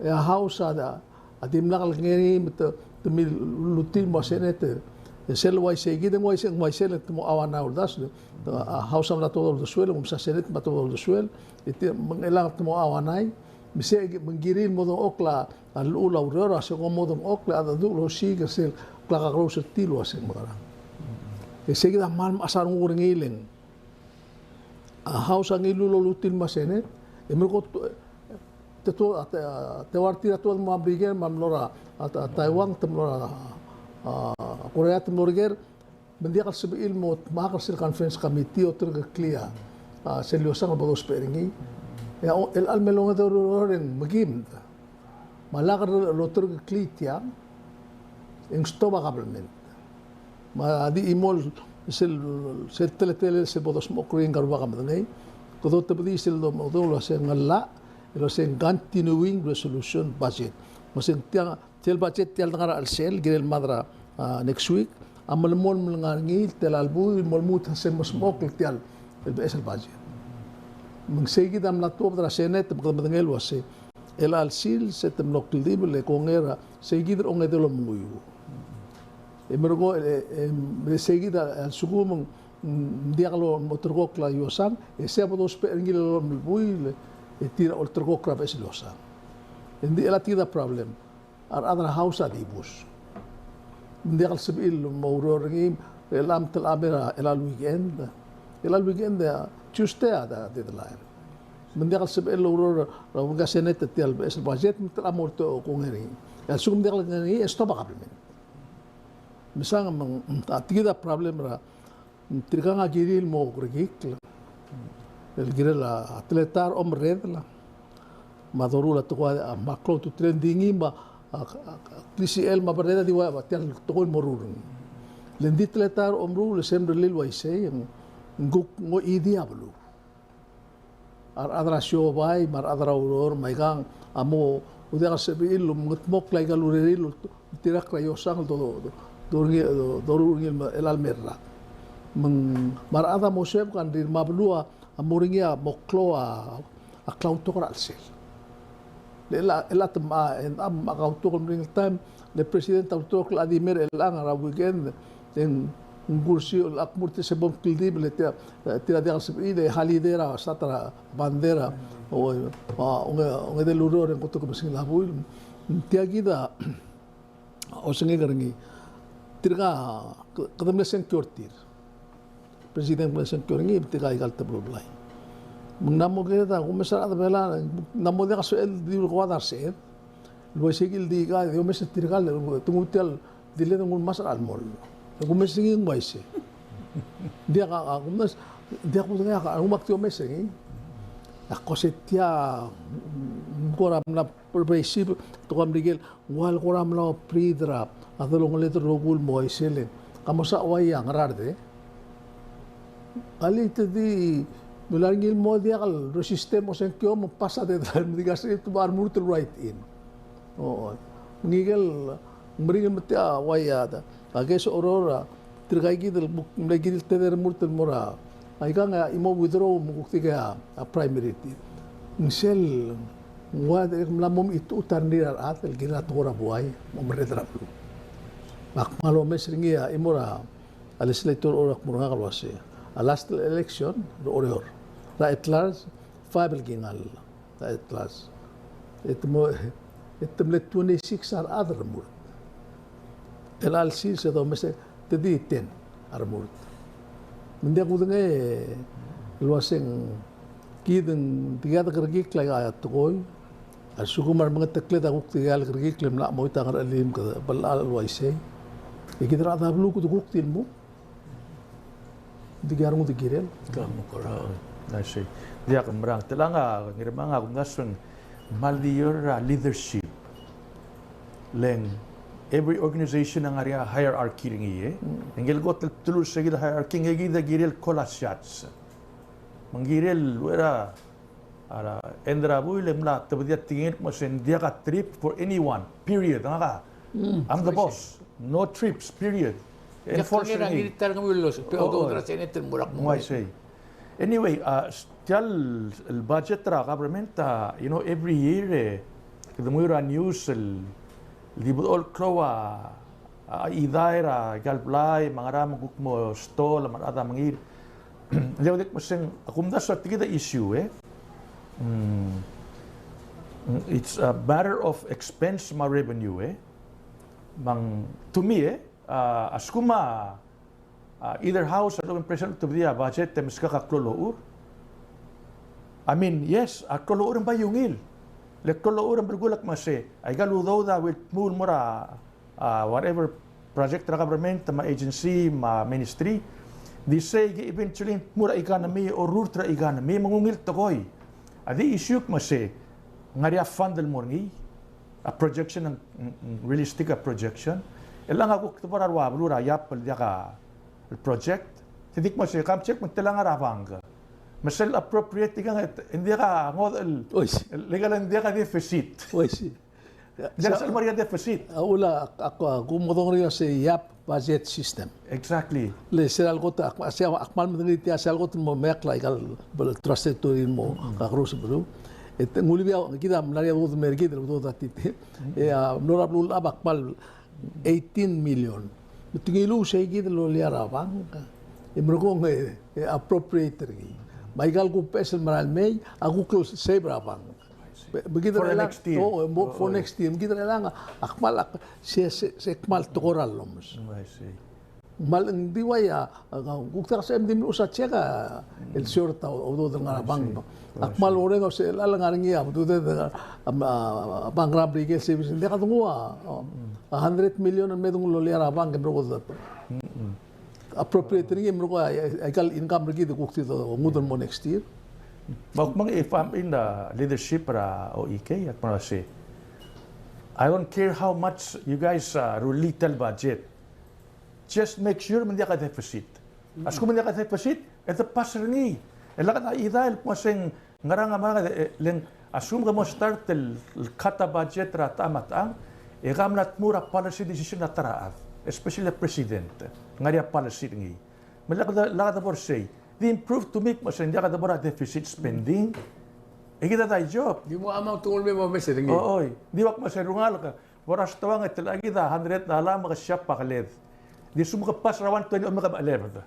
E a House a, a dimlak el ngar er ngii me te, te millutii el mo Senate. E sel uaisei kid, e ng uaisei, ng uaisei le te mo auanai a uldasu. A House a mla tobed a uldesuel, e ng msa Senate me a tobed a uldesuel. E tia me ng chelechang te mo auanai. Me se, me ng kirir el mo dengchokl a llechul a ureor, a se ko mo dengchokl a dedu el osiik er sel klekakerous er tir el uasei mekerang. E sei kid a kmal mechas a renguk er ngii el ng a House a ngiluu el olutii el mo Senate, e merekong te, te, te, te ua er tir a tuobed el mo er a Merikel, me a mlo er a, a, a Taiwan, te mlo er a, a, Korea, te mlo er ker, me ng diak el sebechir el mo dmak er sel conference committee e oterekeklii a, a, sel iosang el bo dousbech er ngii. E a, el, el me longedeb el ureor e ng mekimed. Me a lak el oterekeklii tiang, e ng stop a government. Me a di chimo el sel, sel teletelel sel bo dosmechokl er ngii ngka el rubak a medengei, kede otebedii sel domekedong el uasei ng llach, el uasei ng continuing resolution budget. Me se ng tiang, sel budget tia el dengar er a chelsel, kirel mad er a, a, next week, a melemolem el ngar er ngii, el tela el buil, el mo lmuut a se el mesmechokl tia el, el beches el budget. Me ng sei kid a mla tuobed er a Senate, me kede medengei el uasei. Chelecha el sils e te mlo kldibel e kongei er a, sei kid er a ongedei el omenguiu. E merekong, e, e, e sei kid a, a lsekum ng, ng diak el mo ulterekokl a iosang, e sei a bo dousbech er ngii el lolem el buil, e tir a ulterekokl er a beches el iosang. E ng di chelecha tia kid a problem. A rechad er a House a dibus. Ng diak el sebechir el mo oureor er ngii, el chelecha me te locha mei er a, chelecha el weekend. Chelecha el weekend, e a Tuesday a, a deadline. Me ng diak el sebechir el oureor er a, er a Senate tia el beches el budget, me te locha mo ulterekokl er ngii. E a lsekum ng diak el ngar er ngii, e stop a government. Me se ng, me ng, a tia kid a problem er a Tirkang a kirir el mo kerekikl el kirel a teletael er a omerredel me a doruul a tekoi a, me a klou a ultutelel, ng di ngii me a, a, a, klisichel me a berredel a di ua tia el tekoi el mo ruul er ngii. Le ng di teletael er a omeruul e se el mrellii el uaisei, ng kuk ngoidii a beluu. A rechad er a siobai me a rechad er a ureor me aikang a mo diak el sebechir el mengetmokl aika el urerir el oltirakl er a iosang el do, do, doruul er ngii, do, doruul er ngii el me, chelecha el me el rak. Me ng, me a rechad a mo sebechek a ngii me a beluu a mo er ngii a mo klou a, a klautok er a chelsel. Le chelecha, chelecha te mla, e ng mla klautok el meringel taem, le president a ulterekokl el di mei er chelechang er a weekend, e ng, ng kursiu el ak mo er tir se bo mkldibel, e tia, tia diak el sebechir, e holiday er a stat er a bandera, o, a, onge, ongedei el ureor e ng kot el kebesengil a buil. Tia kid a osengek er ngii. Tirka, ke-, kede mle sengkio er tir. President mle sengkio er ngii, tirka aika el teblo el blai. Me ng mla mo kired a kumes er a rechad er a Belau, ng mla mo diak a sebechel di ua el ko a dar sebeched. El uaisei kid el di ka, di omes er tirka el, te nguu tia el, di le de nguu el masech er a chelemoll. E kumes er ngii e ng uaisei. Diak a, a kumes, diak kudengei a, a kumak di omes er ngii. A ko se tia, ng kora mla pervasive, te ko a Merikel, ng ua el kora mla obreed er a delongeled el rokui el mo uaisei le. Ka mo sa uai a Ngaraard e. Alii, te di, mla er ngii el mo diak el resist e mo sengkio me pass a deadline, me di ka se te mo remurt el write in. O, o. Ngikel, meringel me tia uai a, a case er a Oreor, tirka kid el, mle kirir el tedei el remurt el mo er a, aikang a chimo withdraw me kuk tirka a, a primary er tir. Ng sel, ng ua dirrek el mla mo mechitechut a rengrir a rechad el kirel a tekoi er a buai, mo merreder a beluu. Me ak kmal omes er ngii a chimo er a, a legislator er a Oreor, ak mo er ngak el uasei. A last election er a Oreor, er a at large, five el kingall. At large. E te mo, e te mle twenty-six a rechad el remurt. Chelecha el sils e domes e te di ten a remurt. Me ng diak kudengei el uaseng kid ng tirka de kerekikl a tekoi. A lsekum a remengetekled a kuk tirka el kerekikl e mla chemoit a ngerechelim, kede bla el uaisei. E kid er a rechad er a beluu kede kuk di lmuk. Di ki a rengud el kirel. Ka mo kora. I see. Diak, merang. Te lak a, Ngirmang, a kumdasu e ng kmal di er a leadership. Le ng every organization a ngar er ngii a hierarchy er ngii, e. Mm. Ng el kot el bdelul se kid a hierarchy, ng kid a kirel call a shots. Me ng kirel, ua er a a, end er a buil e mla tebedii a tekingir el kmo se ng diak a trip for anyone, period. Ngak a, I'm the boss. No trips, period. Enforce er ngii. Ng uaisei. Anyway, a, tia el, el budget er a government, a, you know, every year, e, kede menguiu er a news el, el di bedechol klou a, a, idair a ikal blai, me a ngera me ng kuk mo stall, me a rechad a mengiil. Ng diak, diak kmo se ng, a kumdasu a tekid a issue, e. Mm. It's a matter of expense me a revenue, e. Me ng, to me, e, a, a lsekum a, a, either house a lechub e ng president a tebedii a budget e meskak a klou el ochur. I mean, yes, a klou el ochur e ng bai ungil. Le klou el ochur e ng belkul a kmo se, a ikal udoud a will move el mo er a, a, whatever project er a government, me a agency, me a ministry. Di sei ke eventually ng mo er a economy, orrurt er a economy, me ng ungil tekoi. A di issue kmo se, ng ngar er ngii a fund el mo er ngii, a projection, ng, ng, ng realistic a projection. E le ng kuk debo er a rua beluu er a iap el diak a project. Te di kmo se, kom check me ng telang er a bank. Me sel appropriate ikang, e ng diak a ngodech el, el, le ikal ng diak a deficit. Diak sel mo er ngii a deficit. A uchul a, a, a, kuk mo dongii a se iap budget system. Exactly. Le sel kot, ak, se, ak kmal medengelii tia sel kot el mo meklii a ikal, bel trust territory el mo kakerous el beluu. E te, ng ulebii a, kid a mla er ngii a udoud el mer kid el udoud a titi. E a mlo er a beluulechad a kmal eighteen million. Me te ngiluu sei kid el loia er a bank. E merekong e, e appropriate er ngii. Me a ikal kuk beches el merael mei, a kuk lo save er a bank. Be, me kid er a elechang, o, mo, for next year. Me kid er a elechang, a kmal, a, se, se, se kmal tekoi er a llomes. I see. Kmal ng di uai a, a, kuk diak se ng di mluches a check a, el short a, udoud el ngar er a bank. A kmal orrenges el ngar er ngii a, udoud a, a, a, bank er a Merikel service. Ng diak denguu a, a, a hundred million el me denguu el loia er a bank, e merekong. Appropriate er ngii, merekong a, a, a ikal income er kid e kuk di nguu el mo next year. Me ak kmo ng, if I'm in the leadership er a O E K, ak kmal sei, I don't care how much you guys, uh, rullii tia el budget. Just make sure me ng diak a deficit. A lsekum me ng diak a deficit, e de pass er ngii. E lak a idea el kmo se ng ngerang a mera, e, le ng, a lsekum ke mo start el, el cut a budget er a techam me a techang, e ke mla tmuu er a policy decision er a ta er a chad, especially a president. Ng ngar er ngii a policy er ngii. Me lak de, lak de bo er sei. Di improve to me kmo se ng diak de bo er a deficit spending. E kid a dai job. Di mo amount el me mo measure er ngii. O, oi. Di ua kmo se a rengalek, bo er a stoang e te locha kid a hundred dollar me ke siap a keled. Di a lsekum ke pass er a one twenty, o me ke mechelebed.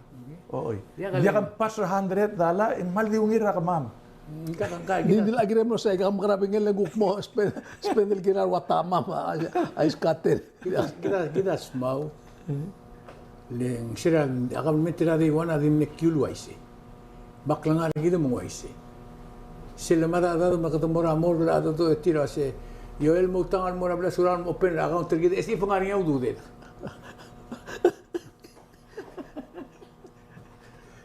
O, oi. Diak ke pass er a hundred dollar, e ng kmal di ungil er kemam. Di, di locha kirem el mlo sei, ke mekerang a bengkel e ng kuk mo spend, spend el kirel a rua ta mam a, a iskater. Kid a, kid a, kid a smau. Le ng sera, a government er a day one a di mle kiu el uaisei. Me a klengar er kid me ng uaisei. Sel lemad a chad me kede mo er a morgue el chad a dodu e tir a se, Joel, mo tang el mo er a Blasura el mo open er a account er kid, e se di ngar er ngii a ududed.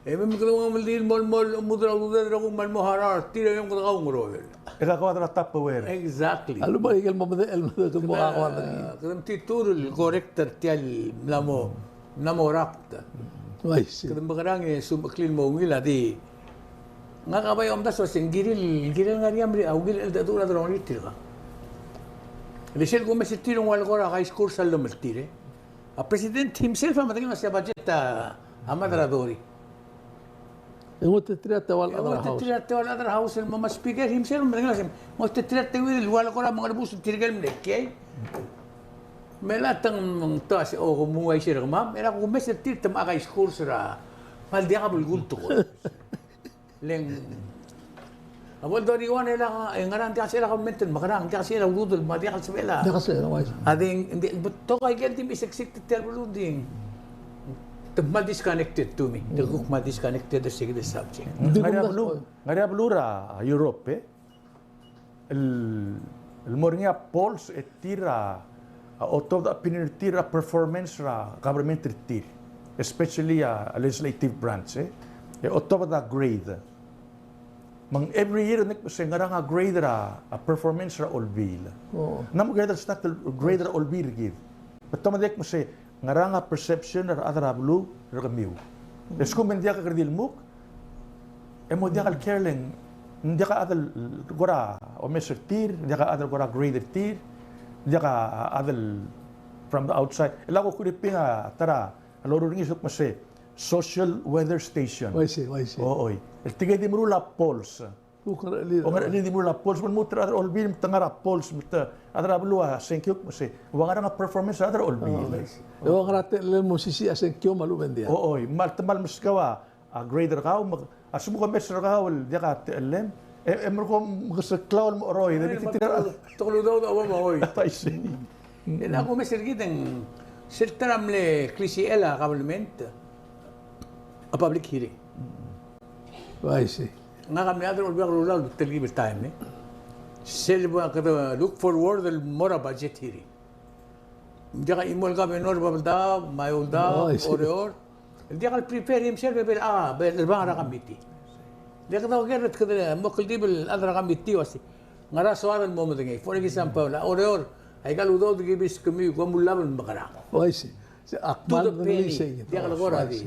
E me kede ua meldiil el mo, mo, mo er a ududed er a kuk me ng mo harau er tir e me kede kaungerodel. E kakoad er a Tupperware. Exactly. A lebo er a ikel mo medechel, el mo, kede mo kakoad er ngii. Kede metitur el correct er tia el mla mo, mla mo rakt. Uaisei. Kede mekerang e sumecheklir el mo ungil a di. Ngak a bai omdasu el uase ng kirel, kirel ngar er ngii a mle, a ungil el cheldecheduch er a delongelir tirka. Le sel kumes er tir e ng ua lekora high school sel llemeltir, e. A president himself a medengei el uase a budget a, a mad er a dori. E ng oteterir a teua el other house. E ng oteterir a teua el other house el mo, me a speaker himself a medengei el uase ng oteterir a teuid el ua lekora mengerebus er tirke el mle kiei. Me a lak te ng, te uase, o, ke mo uaisei er kemam, e a kumes er tir te mla high school er a, me a diak a belkul tekoi. Le ng, a bo el dori one e lak, e ngerang, diak sel a government el mekerang, diak sel a ududel, me a diak el sebechel a. Diak sel a uaisei. A di, di, betok a ikel di meseksektek tia el beluu di. Te kmal disconnected to me. Te kuk kmal disconnected er se kid el subject. Ng di ngar er a beluu, ngar er a beluu er a Europe, e. El, el mo er ngii a polls e tir a, a otobed a opinion er tir a performance er a government er tir, especially a, a legislative branch, e. E otobed a grade. Me ng every year, ng kmo se ngerang a grade er a, a performance er a olbiil. Ng mo grade er a staff el grade er a olbiil er kid. Betok me ng di kmo se ngerang a perception er a rechad er a beluu er kemiu. E a lsekum e ng diak a kede di lmuk, e mo diak el care le ng Ng diak a chad el kora omes er tir, ng diak a chad el kora grade er tir, ng diak a chad el from the outside. E le ak kuk kuk bai a ta er a loruul er ngii a kmo se social weather station. Uaisei, uaisei. O, oi. El tirke el di meruul a polls. Kuk ngerchelid. O ngerchelid el di meruul a polls, me lmuut er a rechad er a Olbiil me te ngar er a polls, me te, a rechad er a beluu a sengkio, me sei, ua ngerang a performance er a rechad er a Olbiil. Oh, uaisei. E ua ngerang a techellel el mo sisiich a sengkio me a lechub e ng diak. O, oi, me te kmal meskau a, a grade er kau, me a lsekum ke omes er kau el diak a techellem, e, e merekong, mekeseklau el mo cheroid, e di tir a, te kuk udoud a ua mo cheroid. Uaisei. E le ak omes er kid e ng sel ta er a mle klisichel a government a public hearing. Uaisei. Ngak a mle chad er a Olbiil er a Kelulau el telkib el taem, e. Sel bo kede look forward el mo er a budget hearing. Ng diak a chimo el governor er a Babeldaob, me a Eouldaob, Oreor. Ng diak el prepare himself e bo el, a, bo el chelebangel er a committee. Ng diak kede oker e kede mo kldibel el chad er a committee el uasei, ngera soad el mo medengei. For example, a Oreor, aika el udoud el ki beskemiu, kom ulab el mekerang. Uaisei. To the penny. Diak el kora di.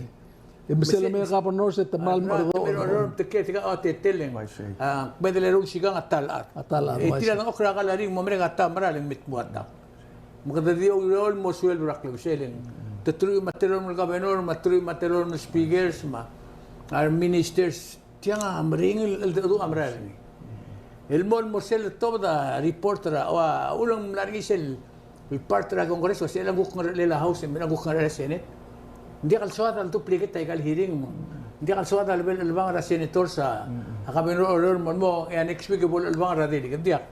E me sel me governor se te kmal meruul. Te ke tika a teleteleng. Uaisei. A, kmeed el eru el sikang a ta el chad. A ta el chad, uaisei. E tir a dengchokl er a kalaring mo merek a ta el mera el me tmuu a ta. Me kede di oureor el mo suelb er a klebeseleng. Te truich me a telolem el governor, me a truich me a telolem el speakers, me a re ministers. Tiang a meringel el cheldecheduch a merael er ngii. El mo, el mo sel tobed a report er a, ua, uleng mla er ngii sel, el part er a Congress, ua sel a kuk ngerchelel a House, me a kuk ngerchelel a Senate. Ng diak el soad el duplicate aika el hearing, me ng diak el soad a lebo el chelebangel er a senators a, a governor er a Oreor, me ng mo, e a next week e bo el chelebangel er a delegate. Ng diak.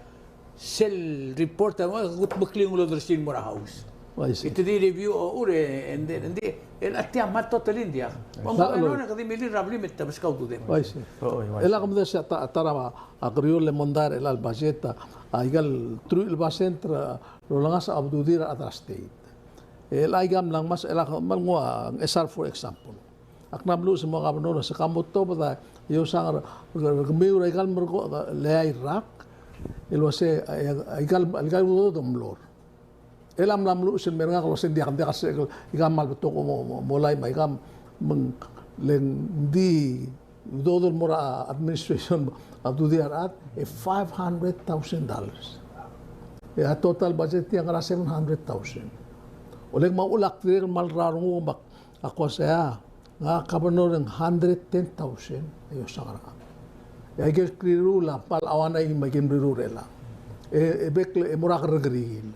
Sel report a mo, kutmeklii a ungil odersii el mo er a House. Uaisei. E te di review a uchul e, and then, and then, el a tia me a totally ng diak. Uaisei. Omko a lon e kede milil er a blim e te meskau a ududem. Uaisei. O, o, uaisei. El ak omdasu a ta, ta er a, a kerior el mondai er chelecha el budget a, aika el truich el basent er a, lolengasech a ududir a rechad er a state. El aika mla ngmasech el ak kmal nguu a Ngchesar for example. Ak mla meluches el mo governor el uase ka mo tobed a iosang er, er kemiu er aika el merkong el eai el rak, el uase, e, aika el, aika el udoud a mlo er. El a mla meluches el mer ngak el uase ng diak, ng diak a se, aika kmal betok mo, mo, mo lai me aika me ng, le ng di udoud el mo er a administration a ududir a rechad, e five hundred thousand dollars. E a total budget er tia a ngar er a seven hundred thousand. Oleng me a uchul ak dirrek el kmal rrau a renguk me ak Ak uase a, ngak a governor e ng hundred ten thousand a iosang er ngak. E aike el kiriruul a kmal auanai me aike el mriruul er chelechang. E, e bek el, e mo er a kerrekeriil.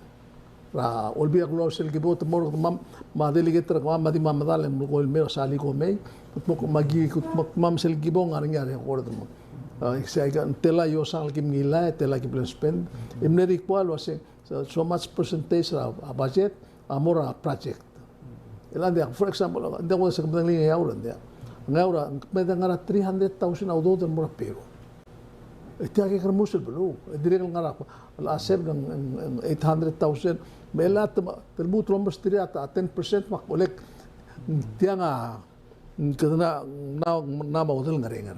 Er a Olbiil er a Kelulau sel kibo te mo er kemam, me a delegate er kemam, me a di me a medal e mlo ko el mei er a sali ko mei, kutmokl me aki, kutmokl me sel kibo ng ngar er ngii a record me. A, se aika, ng tela iosang el kim ngilai, tela ki bla spend. E mle require el uase, so, so much percentage er a, a budget, a mo er a project. E le ng diak, for example, ng diak mo se kemedengei a Ngeaur, ng diak. Ngeaur a, me de ngar er a three hundred thousand a udoud el mo er a payroll. E tia a kekerei el beluu, e dirrek el ngar er a, a seven ng, ng, ng eight hundred thousand, me a te, te lmuut el omesterir a ten percent me a kolek, tiang a, Kede na, na, na mo dul ngerang.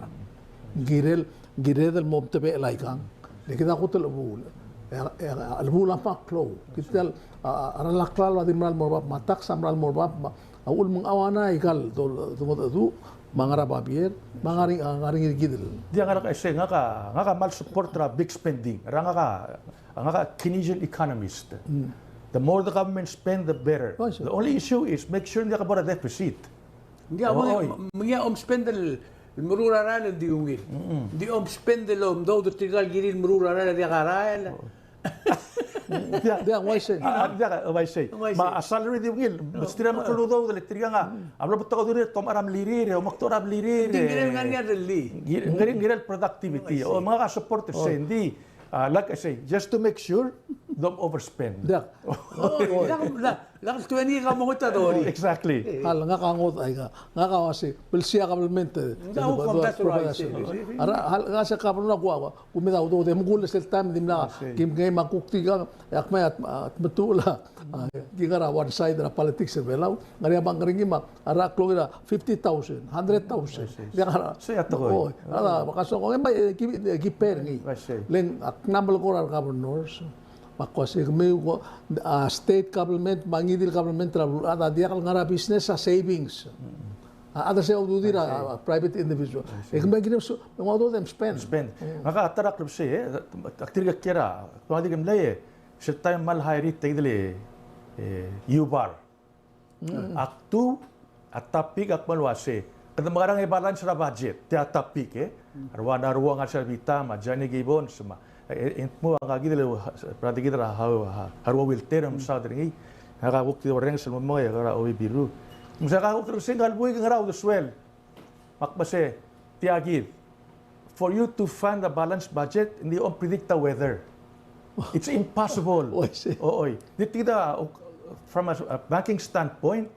Ng kirel, ng kirel el mo omtebechel aikang. Le kede a kot el chebuul. E, e, a chebuul a mla klou. Kid el, a, a, a ralak el klalo a di mera el mo er bab, me a tax a mera el mo er bab, me a, a uchul me ng auanai aika el do, do, do, do, me a ngar er a babier, me a ngar er, a ngar er ngii kid el. Di a ngar er a, e se, ngak a, ngak a kmal support er a big spending. Er a ngak a, ngak a Keynesian economist. Mm. The more the government spend, the better. Oh, sure. The only issue is make sure ng diak bo er a deficit. Ng diak, oh, me ng, oi, me ng diak omspend el, el meruul a rael el di ungil. Mm-mm. Ng di omspend el omdaod er tirka el kirir el meruul a rael el diak a rael. Oh. Diak, diak, uaisei. A, a, diak, uaisei. Uaisei. Me a salary di ungil. Oh. Me tir a meklou el udoud el tirka a, a mlo betok a udurir, te omechar a mlirir, e omekdechor a blirir. Ng di ngera el ngar er ngii a rellii. Ngera, ngera el productivity. Uaisei. O, me ngak a support er sei, oh, ng di. Uh, like I say, just to make sure, don't overspend. Diak. Oh, diak, diak, diak, twenty ka mo ngot a dori. Exactly. Hal, ngak a ngodech aika. Ngak a uase, blsii a kabelment, eh, ngak a uase, a ra, hal, ngak a se kabelment a kuk, kuk me da udoud, me kuk sel taem, dimlak, kim ngii me a kuk tirka, e ak me a, a, tmetuchl a, a, ki ngar er a one side er a politics er a Belau, ngar er ngii a bank er ngii me a, A ra klou er a fifty thousand, hundred thousand. Sei a tekoi. Oi, a ra, baka so, e, ki, ki pay er ngii. Le ng, ak mla melekoi er a re governors. Me ak uase kemiu ko, a, state government, me a ngii di el government er a beluulechad a diak el ngar er a business a savings. A chad er sei a ududir a, I see, a private individual. I see. E kemam a kirem so, me ng uaisei e spend. Spend. Mm. Ngak a ta er a klebesei, e, ak dirk kiei er a, ak dirk mlei, e, sel taem el kmal hire tia kid el, e, U-Bar. Mm. Ak tu, a topic a kmal uase, kede mekerang e balance er a budget, tia a topic, e. Mm. A rua, a rua ngar er sel bita, me a Johnny Gibbons, me a E, e, e, mo, ngka kid el, brother kid er a, a, a, a rua Wilter, me saod er ngii. Ngak a kuk di orrenges el mo mei er a O B B Rue. Me se ngak a kuk di sel buik e ng ngera a uldesuel. Me ak mesa, tia kid, for you to find a balanced budget, ng di ompredict a weather. It's impossible. Oh, I see. Oi. Di tia kid a, from a, a banking standpoint,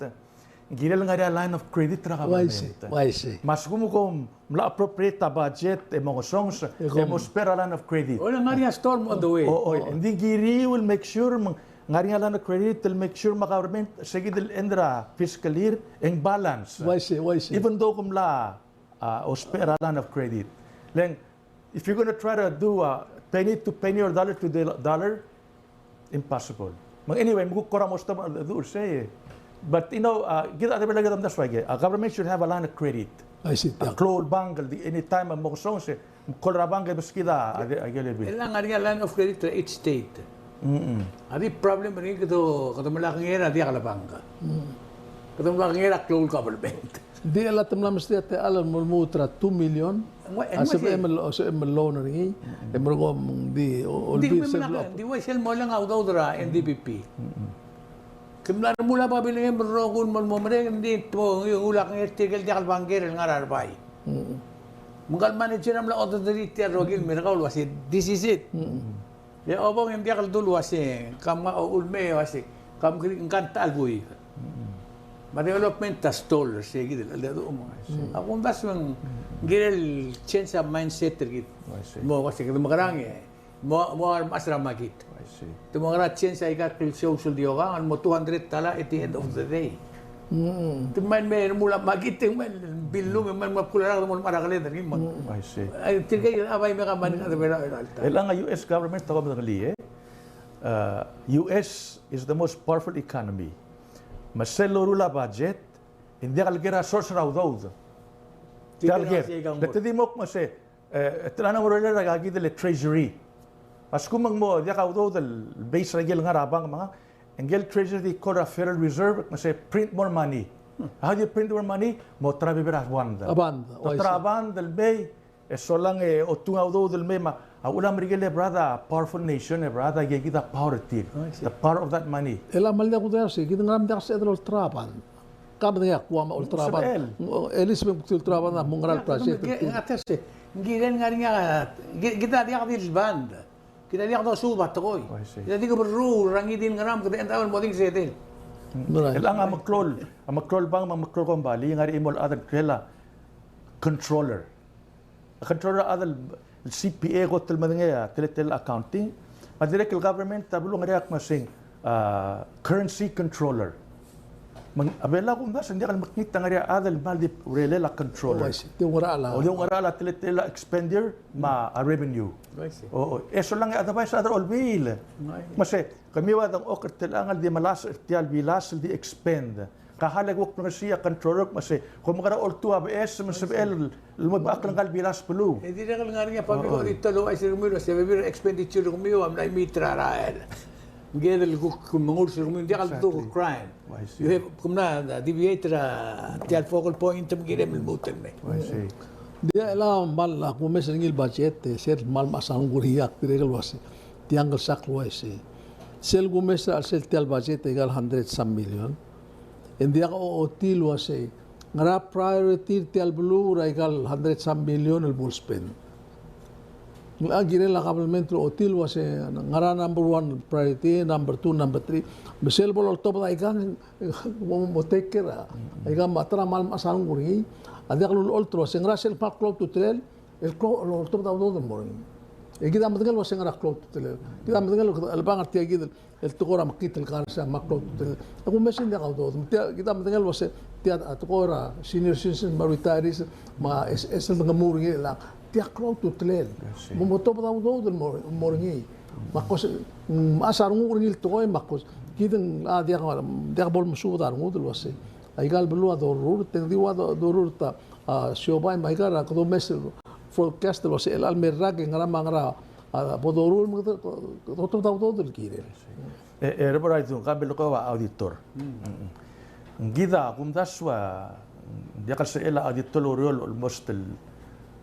ng kirel ngar er ngii a line of credit er a government. Oh, I see. Oh, I see. Me a lsekum kom mla appropriate a budget e mo ngesonges, e mo spend er a line of credit. Oi, ng ngar er ngii a storm on the way. O, o, o, ng di kiriu el make sure me ng ngar er ngii a line of credit el make sure me a government se kid el end er a fiscal year e ng balance. Oh, I see, oh, I see. Even though kom mla, a, ousbech er a line of credit. Le ng, if you're gonna try to do a penny to penny or dollar to do-, dollar, impossible. Me ng anyway, me kuk kora most of the, the, the, but, you know, uh, kid a, that's why, uh, government should have a line of credit. I see. A klou el bank, el di, anytime a mo kesong se, me call er a bank e meskid a, a, a, a, el ngar er ngii a line of credit er a each state. Mm-mm. A di problem er ngii kede, kede melai a kengei er a diak el bank. Mm. Kede melai a kengei er a klou el government. Di el a te mla mesterir a techall el mo lmuut er a two million. Ng ua, a sebechem el, sebechem el loan er ngii, e merekong di, o, di, olbiil me sel mla, di ua sel mo leng a udoud er a N D B P. Ke mla remuul a babilengem el rokui el mo, mo merek, ng di te mo ngii, ng ulak ngii er tirke el diak el banker el ngar er a rebai. Me ngka el manager a mla order er tia el rokui el merekong el uase, this is it. E obong e ng diak el dul uase, kam ngar er a uchul me uase, kam kiri, ngka ng ta el buik. Me a development a stall er se kid el, el, el, a kumdasu e ng kirel change a mindset er kid. I see. Mo uase, kede mekerang e, mo, mo a remechas er a makit. I see. Te mo ngera change a ikal klisiou sel di okang, el mo two hundred tala at the end of the day. Mm. Te mle mei el remuul a makit, te mle bilum, e mle mo bkul a rak, te mle mo er a keled er ngii me. Mm. I see. Ai, tirke a bai me ka mani ka de bera, bera, bera. El ngar er a U S government, te ko medengelii, e. Uh, U S is the most powerful economy. Me sel loruul a budget, e ng diak el ker a source er a udoud. Diak el ker. Le te di mo kmo se, E, te mla mo er a, er a kid el treasury. A lsekum ng mo diak a udoud el base er a ikel ngar er a bank me ngak, e ngike el treasury di call er a Federal Reserve, me se print more money. How do you print more money? Mo ta er a bebil er a bond. A bond, oh, I see. Mo ta er a bond el mei, e solang e otung a udoud el mei me a uchul a Merikel e brother a powerful nation e brother a kid a power er tir. Oh, I see. The power of that money. E le kmal diak kudengei se, kid a ngera me ng diak el sebeched el olterau a bond. Ka medengei a kuk me a olterau a bond. Sebechel. Elizabeth kuk di olterau a bond, mo ngera el project. Ng kirel ngar er ngii a, ki-, kid a diak di el bond. Kid a diak dosuub a tekoi. Oh, I see. Kid a di keberruul er a ngii di el ngerang, kede end up el mo di ng sedel. Right. El ngar er a meklou el, a meklou el bank me a meklou el kombalii, ngar er a chimo el chad el kirel a controller. A controller a chad el C P A, kot el medengei a teletelel a accounting. Me a dirrek el government a beluu a ngar er ngii a kmo se ng, a, currency controller. Me ng, a Belau a kumdasu e ng diak el mekngit a ngar er ngii a chad el kmal di urerel a controller. Oh, I see. Di oungerachel a. O, di oungerachel a teletelel a expenditure me a revenue. I see. O, o. E solang e advice er a rechad er a olbiil. I see. Me se, kemiu a dengchokl er tia el chad el di melasech er tia el bilas el di expend. Ka hal e kuk blengesii a controller me se, kom kora oltuu a beches me sebechel el mo debechakl ngka el bilas beluu. E dirrek el ngar er ngii a public auditor el ouchais er kemiu el se bebil er a expenditure er kemiu a mla imiit er a rael. Ngike el kuk menguls er kemiu, ng diak el dmu el crime. Exactly. I see. You have, kom mla deviate er a tia el focal point me kirem el lmuut el mei. I see. Ng diak el kmal a kumes er ngii el budget, e sel kmal mechas a renguk er ngii, ak dirrek el uase, tiang el sak el uaisei. Sel kumes er a chelsel tia el budget, e ikal hundred some million. E ng diak a ochotii el uasei, ngera priority er tia el beluu er a ikal hundred some million el bo el spend. Ng kirel a government el ochotii el uasei, ngera number one priority, number two, number three. Me sel bo loltobed a ikang, mo, mo take care a ikang me a ta er a kmal mechas a renguk er ngii. A diak lulecholt el uasei, ngera sel kmal klou a ultutelel, el klou, el oltobed a udoud el mo er ngii. E kid a medengei el uasei ngera klou a ultutelel. Kid a medengei el, el bang er tia kid el el tekoi er a mekngit el kar se a kmal klou a ultutelel. E kumes e ng diak a udoud. Me tia, kid a medengei el uase, tia a tekoi er a senior citizens me a retirees, me a es-, sel dengemur er ngii el, tia klou a ultutelel. I see. Mo, mo tobed a udoud el mo, mo er ngii. Me a kos, mm, mechas a renguk er ngii el tekoi, me a kos, kid ng, a, diak, diak bo lemesubed a rengud el uase. Aika el beluu a dorurt, e ng di ua do-, dorurt a, a, siobai me aika er a kede omes el forecast el uasei chelecha el me el rak e ngera me a ngera a, bo dorurt me kede, kede, kede otobed a udoud el kirel. E, e, Reverend Aidung, ka belkul a auditor. Mm. Ng kid a kumdasu a, ng diak el sebechel a auditor el oureor el almost el,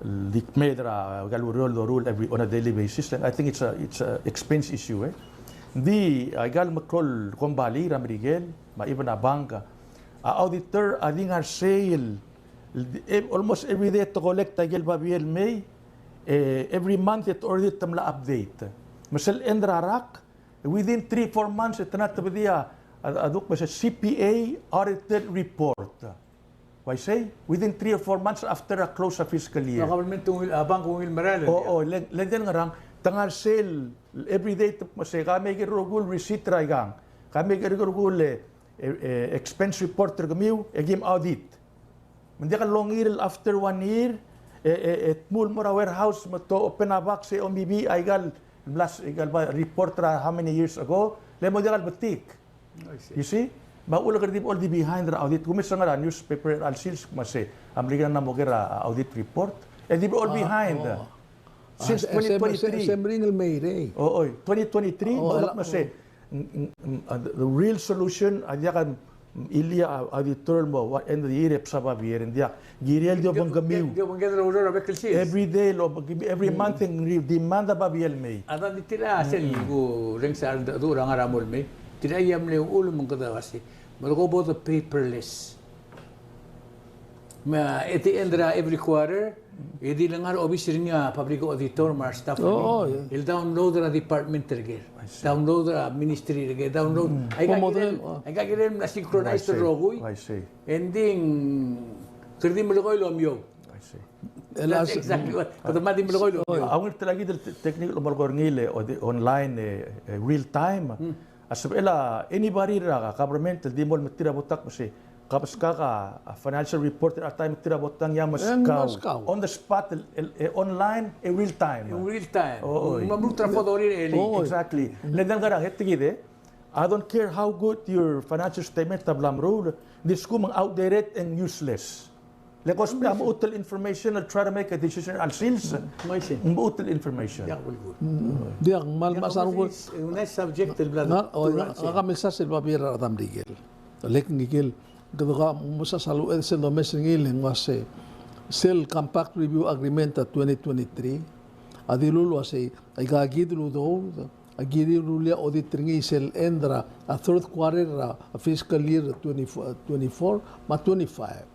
el di kmeed er a, aika el ureor el doruul every, on a daily basis. I think it's a, it's a expense issue, e. Ng di, aika el meklou el kombalii er a Merikel, me a even a bank, a auditor a di ngar er sei el, el, e, almost every day te collect aike el babier el mei, e, every month e te order e te mla update. Me sel end er a rak, within three, four months, e te mla tebedii a, a, a duk me se C P A audited report. Uaisei, within three or four months after a close a fiscal year. A government a ungil, a bank a ungil merael. O, o, le, le ng di el ngerang, te ngar er sel, every day, te, me se, ka mei aike el rokui el receipt er aikang. Ka mei aike el rokui el, e, e, expense report er kemiu, e kim audit. Me ng diak el longir el after one year, e, e, e, tmuu el mo er a warehouse, me te open a box, e omibii, aika el, blas, aika el ba, report er a how many years ago, le mo diak el betik. I see. You see? Me a uchul e kede di bo el di behind er a audit. Kumes er a ngar er a newspaper er a chelecha el sils me se, a Merikel a mla mo oker a audit report. E di bo el behind. Ah, oh. Since twenty twenty-three. Se, se meringel el mei er ei. O, oi, twenty twenty-three, oh, me a, me se, oh. Mm, mm, mm, uh, the, the real solution, a diak a, mm, ilia a, auditor el mo, ua, end of the year e bsa babier, ng diak. Kirel di obengkemiu. Di obengkemiu el oureor er a bek el sils. Every day el obengkemiu, every month e ng di demand a babier el mei. A dang di tir a sel kurrenges a cheldecheduch er a ngar er a mong el mei. Tir a ia mle uchul me ng kede uasei, me le ko bo de paperless. Me at the end er a every quarter, e di le ngar er a obis er ngii a public auditor me a re staff er ngii. Oh, yeah. El download er a department er ker. I see. Download er a ministry er ker, download. Mm. Aika kirel, oh, aika kirel mla synchronize er a rokui. I see. E ng di, kede di melekoi el omiou. I see. That's exactly what. Kede mla di melekoi el omiou. A ungil tia kid el te-, technique el omelekoi er ngii el, o di, online, e, e, real time. Mm. A sebechel a anybody er a government el di mo el metik er a botak me se, ka beskak a, a financial report er a time, metik er a botak e ng meskau. E ng meskau. On the spot, el, el, e online, e real time. E real time. O, oi. Ng mla meruul er a fodor er ngii. O, oi. Exactly. Mm. Le ng di ngar er a head kid e, I don't care how good your financial statement a bla meruul, ng di lsekum ng outdated and useless. Le ko sbia a mechut el information el try to make a decision er a sils. Mm, I see. Ng mechut el information. Diak, well, good. Mm, diak, mal, diak, mas a rokui. A nice subject el bla. Ngar, o, ngak a mesa sel babier er a Merikel. Le ng ikel, kede ka mesa sel, e, sel domes er ngii el ng uasei, sel Compact Review Agreement a twenty twenty-three a dilu el uasei, aika kid el udoud a kirir el rullii a audit er ngii sel end er a, a third quarter er a fiscal year twenty-four, twenty-four me a twenty-five.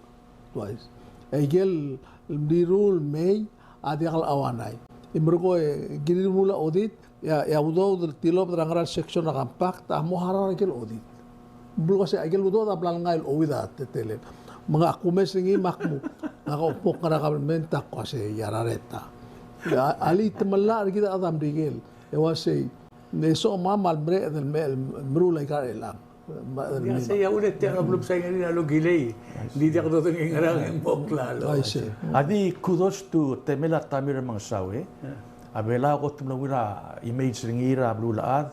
Twice. E ikel mliruul el mei a diak el auanai. E merekong e kirir el rullii a audit, e a, e a udoud el tilobed er a ngar er a section er a Compact a mo harau er a ikel audit. Ng belkul uasei a ikel udoud a bla lengai el ouid a teletelel. Me ngak a kumes er ngii me ak mo, ngak a kuk ngar er a government a kuk uasei a rareta. A, alii, te melai er kid a chad er a Merikel. E uasei, ng soam a mal mereched el me, el meruul aika el chelechang. Ia, sei a uchul e tia a beluu el saingerir a lokilei. Ng di diak dodengei a ngerang e ng mo klalo. I see. A di kudos to Temel a Tamir Remengesau, e. A Belau a kot el mlo ungil a image er ngii er a beluulechad,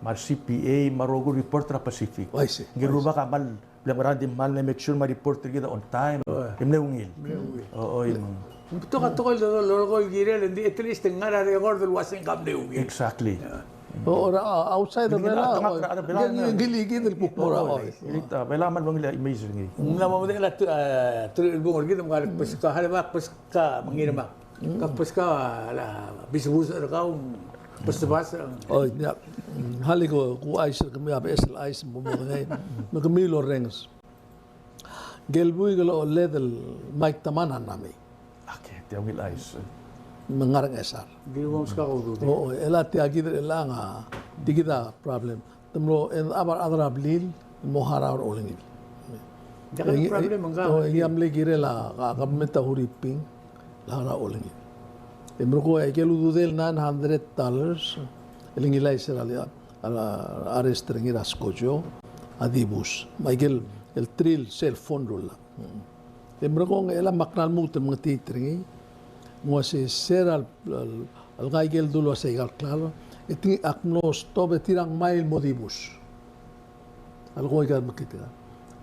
me a re C P A, me a rokui el report er a Pacific. I see. Ngii el rubak a mal, bla ngerang, di mal mle make sure me a report er kid a on time. E mle ungil. Mle ungil. O, oi, me ng. Ng betok a tekoi el lolekoi el kirel, e ng di at least ng ngar er a record el uasei ng ka mle ungil. Exactly. O, er a, outside er a Belau, ngii, ngii, ngii kid el kuk mo er a, o, Belau a mal ungil a image er ngii. Ng mla mo medengei a, a, truich el bung er kid me ng kuk beskau, hale, me ak beskau, me ngii me ak, ak beskau a, a, bisebusech er kau, bes, bes. O, ia. Hale ko, kuk chais er kemiu a beches el chais el mo medengei. Me kemiu el orrenges. Ngikel buik el oled el Mike Taman a mla mei. Okay, tia ungil chais. Me ng ngar er a Ngchesar. Di mo meskak a udoud. O, o, e le tia kid er chelechang a, tia kid a problem. Te mlo, e ng a bar a rechad er a blil el mo harau er a olengil. Diak el problem, e ng ka, o, e ng mle kirel a, a government a Huriping el harau er a olengil. E merekong e ikel ududel nine hundred dollars el ngilai er sera le a, a, arrest er ngii er a skojo a dibus. Me a ikel, el three el cell phone el rullak. Mm. E merekong e chelecha me ak mla lmuut el mengetiit er ngii, ng uasei sera el, el, el ngai ikel dulu el uasei aika el klalo, e te ngii, ak mlo stop e tir a ngmai el mo dibus. A leko aika el mekngit er ngak.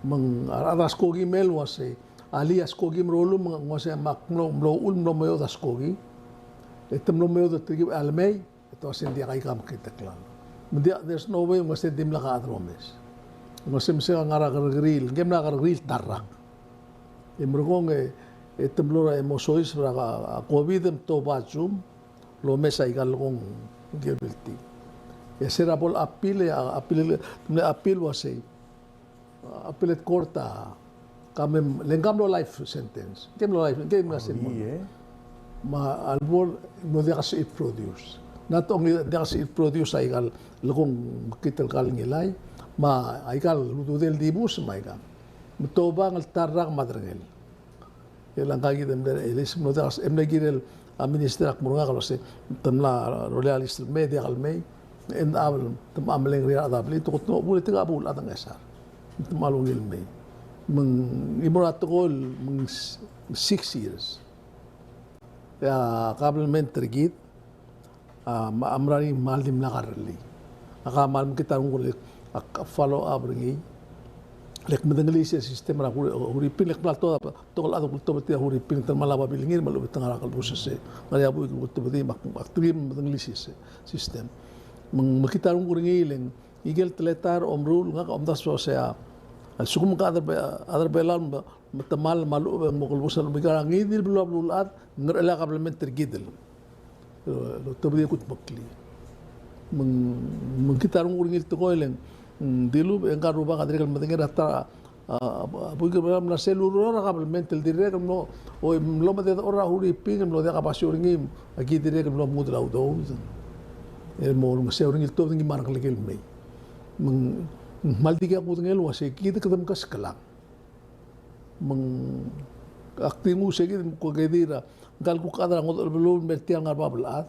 Me ng a rechad a skoki el uasei, alii a skoki el rolel, me ng uasei me ak mlo, mlo uchul, mlo meoud a skoki. E te mlo meoud er tirke el mei, e te uasei ng diak aika el meketekl. Me ng diak, there's no way, ng uasei dimlak a chad el omes. Ng uasei me se ngar er a kerrekeriil, ng mla kerrekeriil ta el rak. E merekong e, e te mlo er a mo soiseb er a COVID e te oba a Zoom, el omes aika el lekong ngikel building. E se er a bo el appeal, e a appeal, te mle appeal el uasei, appellate court a, ka mei, le ngka a mlo life sentence. Ngke a mlo life, ngke a mlo life sentence. Me a lebo el mlo diak a sebechir el produce. Not only diak a sebechir el produce aika el lekong meketekl el ngilai, me aika el ududel el dibus me aika. Me te oba el ta el rak me a derengel. E le ngka kid e mle, e le se mlo diak, e mle kirel a minister a kmo er ngak el uasei, te mla rolel a list el mei, diak el mei, e ng, a, te mla meleng er a rechad er a blil, te kot el mo bul, e tirka a bul a dengesar. Te mla ungil el mei. Me ng, e mo er a tekoi el, me ng s-, six years. E a kabelment er kid, a, me a mera el ngii me ng dimlak a rellii. Ak kmal mekngit a renguk el, ak follow up er ngii. Le kmedengelii sel system er a Huri-, Huriping, le kmal to-, tokol a dok el tobed er tir a Huriping, te mla babilngir el me a lechub e te ngar er a kelebus el se. Ngar er ngii a buik el tobedii, me ak, ak dirk medengelii sel system. Me ng mekngit a renguk er ngii le ng, ikel teletael er a omeruul, ngak a omdasu el uasei a, a lsekum ke chad er a Be-, chad er a Belau, me, me te kmal me a lechub e ng mo kelebus el me aika er a ngii di el beluu a beluulechad, ngerchelel a kabelment er kid el. Lo, lo tobedii a kudmeklii. Me ng, me ng mekngit a renguk er ngii el tekoi le ng, mm, dilubech e ngka el rubak a dirrek el medengei er a ta, a, a, a buik el mla er sel ureor er a kabelment el dirrek el mlo, oi, mlo mededechor er a Huriping, mlo diak a basio er ngii, aki dirrek el mlo mengudel a udoud. El mo olengeseu er ngii el tuobed ngii me a rekelekel el mei. Me ng, me ng kmal dikea kudengei el uasei kid kede mkesklang. Me ng ak di nguu se kid me ko kede er a, ngka el kuk chad er a ngodech el beluu el mer tia el ngar er a bab el chad.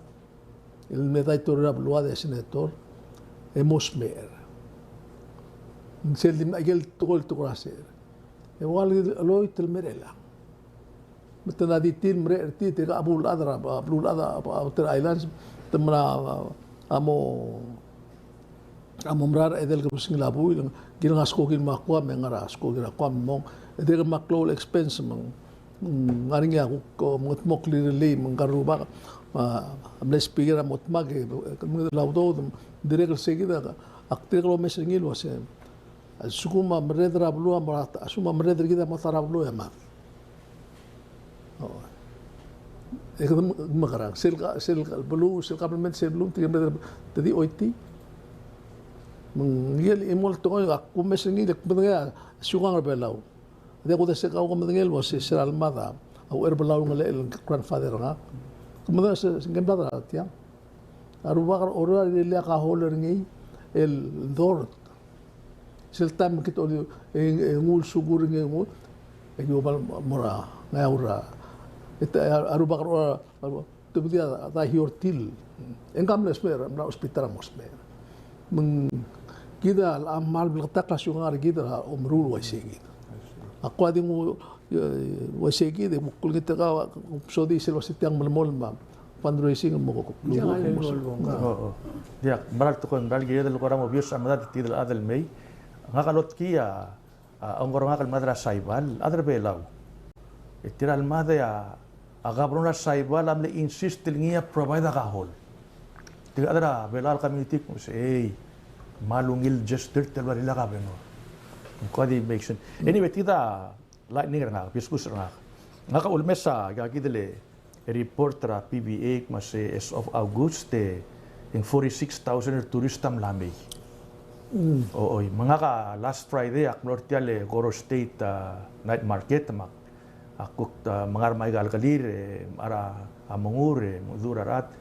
El me daitor er a beluad e senator. E mo smecher. Sel di mla ikel tekoi el tekoi er a secher. E ua el loit el mer chelechang. Me te mla di tir el merecher er tir, tirka a beluulechad er a, a beluulechad er a, a, outer islands, te mla, a, a mo, a mo mera er a edei el kebesengil a buil, ng kirel a skoki el mo er a Guam, me ngar er a skoki er a Guam, me ng, e dirrek el mla klou el expense, me ng, mm, ngar er ngii a kuk, o, mengetmokl el rirellii, me ngka el rubak, a, a mle speaker a mo dmak, e, e, me ng di el udoud, dirrek el se kid a, ak dirrek el omes er ngii el uasei. A lsekum a merreder er a beluu a mo er a, a lsekum a merreder er kid a mo er a ta er a beluu e mad. O. E kede me-, mekerang, sel ka, sel ka, beluu, sel kabelment, sel beluu, tirke el merreder, te di choitii. Me ng ikel chimo el tekoi, ak kumes er ngii, le kmedengei a siukang er a Belau. Diak kudengei se kau ke medengei el uasei se er a lemad a, a uchei er a Belau el ngelechel el grandfather er ngak. Kmedengei se, se ngke el mlad er tiang. A rubak er a Oreor a rirellii a kahol er ngii el dort. Sel taem me kid a olii, e, e, nguu el sukur er ngii e nguu, e ki oba el mo er a, Ngeaur a, e te, a, a rubak er a Oreor a, a, tobedii a, a daihior tir. E ngka a mle smecher, mla hospital a mo smecher. Me ng kid a, a kmal bleketakl a siukang er kid er a omeruul el uaisei kid. Ak kuk di nguu, e, uaisei kid, e kuk kulengit er kau, kuk sodii sel uaisei tiang melemolem a fundraising el mo kuk. Diak, a lebo el bo ngka. O, o. Diak, mera el tekoi, mera el kired el kora mo obvious a medad er tia el chad el mei. Ngak a lotkii a, a, ongor er ngak el mad er a Saipan, chad er a Belau. E tir a lemad e a, a governor er a Saipan a mle insist el ngii a provide a kahol. Tirka el chad er a Belau el community a kmo se, ei, kmal ungil gesture el ua rirellii a governor. Ng kuk di make sense. Anyway, tia Lightning er ngak, business er ngak. Ngak a ulemes a, aika kid el report er a P V A, me se as of August, e ng forty-six thousand er a tourist a mla mei. Mm. O, oi, me ngak a last Friday, ak mlo er tia el Koror State, a, night market, me ak, ak kuk, a, me ngar er a Maikalkelir, e, me ngar er a Mengur, e, me dmu er a rechad.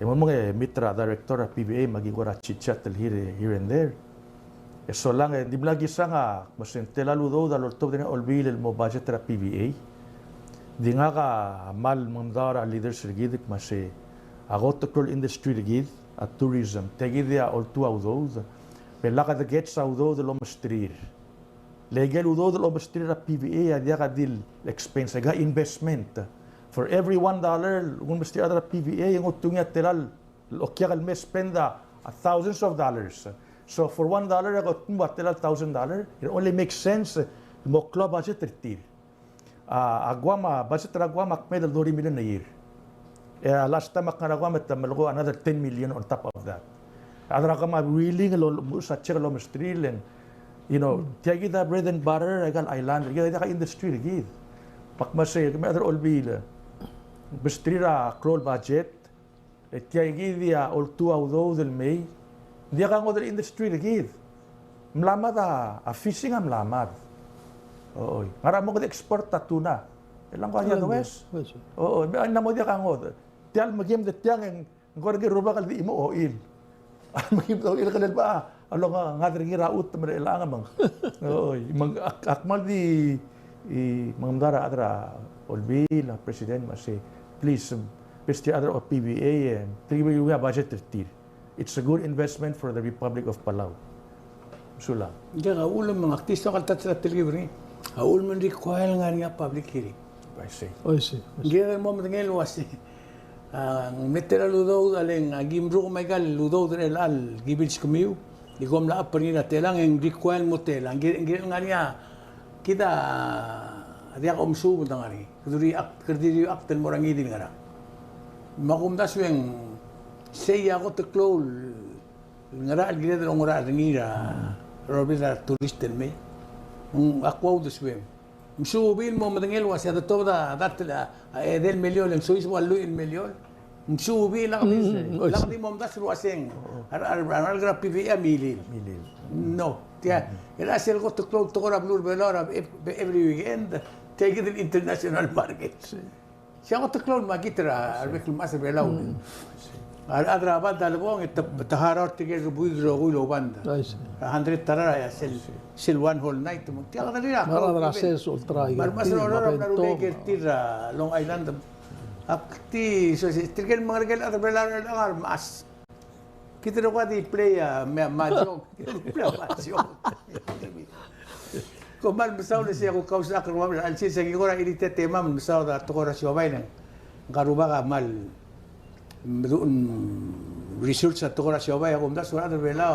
E mo mong e meet er a director er a P V A, me aki kora chit chat el here, here and there. E solang e dimlak kisang a, me se ng tela el udoud a loltobed er ngii a olbiil el mo budget er a P V A. Di ngak a kmal mengemedaol er a leaders er kid, me se a kot el klou el industry er kid, a tourism, tia kid a oltuu a udoud. Me lak a dekets a udoud el omesterir. Le ikel udoud el omesterir er a P V A a diak a di el expense, aika investment. For every one dollar el nguu el mesterir a rechad er a P V A, e ng otungii a tela el okiak el me spend a, a thousands of dollars. So for one dollar e kot mo a tela el thousand dollar, it only makes sense el mo klou a budget er tir. A, a Guam, a budget er a Guam a kmeed el thirty million a year. E a last time ak ngar er a Guam e te melekoi another ten million on top of that. A rechad er a Guam a willing el mo, mo check el omesterir el, you know, tia kid a bread and butter er aika el island, kid a diak a industry er kid. Me ak mesa, kemiu a rechad er a Olbiil, mesterir a klou el budget, e tia kid a oltuu a udoud el mei. Ng diak a ngodech el industry er kid. Mla mad a, a fishing a mla mad. Oi. Ngar er a mo kede export a tuna. E le ng ko a diak a West. Oi, oi. Me ng mo diak a ngodech. Tia el mekim de tiang e ng kora ngii el rubak el di chimo oil. A mekim de oil e kele el ba a longa, ngar er ngii er a chutem er chelechang me ng. Oi, me ng ak, ak kmal di, e, mengemdar a rechad er a Olbiil, a president, me sei, please, um, best a rechad er a O P V A, e, tirke el ua budget er tir. It's a good investment for the Republic of Palau. Sulang. Ng diak a uchul me ng ak di soak el touch er a telkib er ngii. A uchul me ng require el ngar er ngii a public hearing. I see. I see. Ng kired el mo medengei el uasei, a, ng me tela el udoud, a le ng, a, kim ruk me aika el udoud er chelecha el ki bilskemiu, di kom lak a per ngii er a telang, e ng require el mo telang. Ng kired, ng kired el ngar er ngii a, kid a diak a omesuub el ngar er ngii. Kede di ak, kede di ak el mo er a ngii di el ngerang. Me a kumdasu e ng sei a kot el klou el ngerachel el kired el oungerachel er ngii er a, er a rubak er a tourist el mei. Ng, ak ua uldesuem. Ng suub el mo medengei el uasei a de tobed a dart el, a, edei el miliol, e ng soiseb a lluich el miliol. Ng suub el lak di, mm, mm, lak di mo omdasu el uasei ng, a, a, a, a, a P V A a milil. Milil. No. Tia, el a sel kot el klou el tekoi er a beluu er a Belau er a ev-, every weekend. Tia kid el international market. Sei. Sei a kot el klou el makit er a rebek el mechas er a Belau. A rechad er a band a lebong e te, te hire er tirke el rebuik el rokui el oband. A hundred tara er a sel, sel one whole night. Me ng tia kede di er a crowd. Me a rechad er a sel ultra. Me a remasech er a Aurora me a rulekoi er tir er a Long Island. Ak di, so, se, tirke el mengereker el chad er a Belau er chelechang a remechas. Kid el rokui a di play a, me a mahjong. Kid el play a mahjong. Kom kmal mesaul e sei a kuk kausisechakl er kemam er a chelsel, se ki kora irritate er kemam el mesaod a tekoi er a siobai, e ng, ngka el rubak a kmal meduch el research a tekoi er a siobai, a kumdasu a rechad er a Belau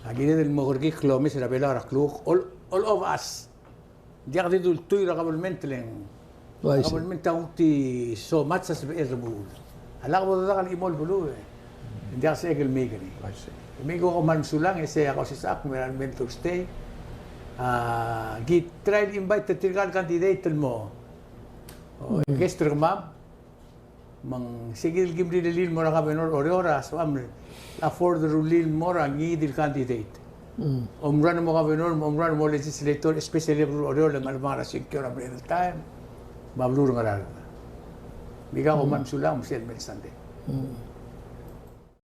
a kired el mo kerekikl el omes er a Belau er a kluk, all, all of us. Ng diak di dultuil er a government le ng. Oh, I see. A government a kuk di so much a sebechel el remuul. A lak bo dodak el chimo el beluu e ng diak sebechek el mei er ngii. I see. Me kuk kmal mesulang e sei a kausisechakl el mei er a Thursday. A, ki try el invite er tirka el candidate el mo, o, guest er kemam. Me ng se kid el kim rirellii el mo er a governor er Oreor a sebecham el afford el rullii el mo er a ngii di el candidate. Mm. Omrun el mo governor, omrun el mo legislator, especially beluu er Oreor, le ng ngar er a sengkio er a mle taem. Me a beluu er a Ngaraard. Me kuk kmal mesulang, me sel mei el Sunday. Mm.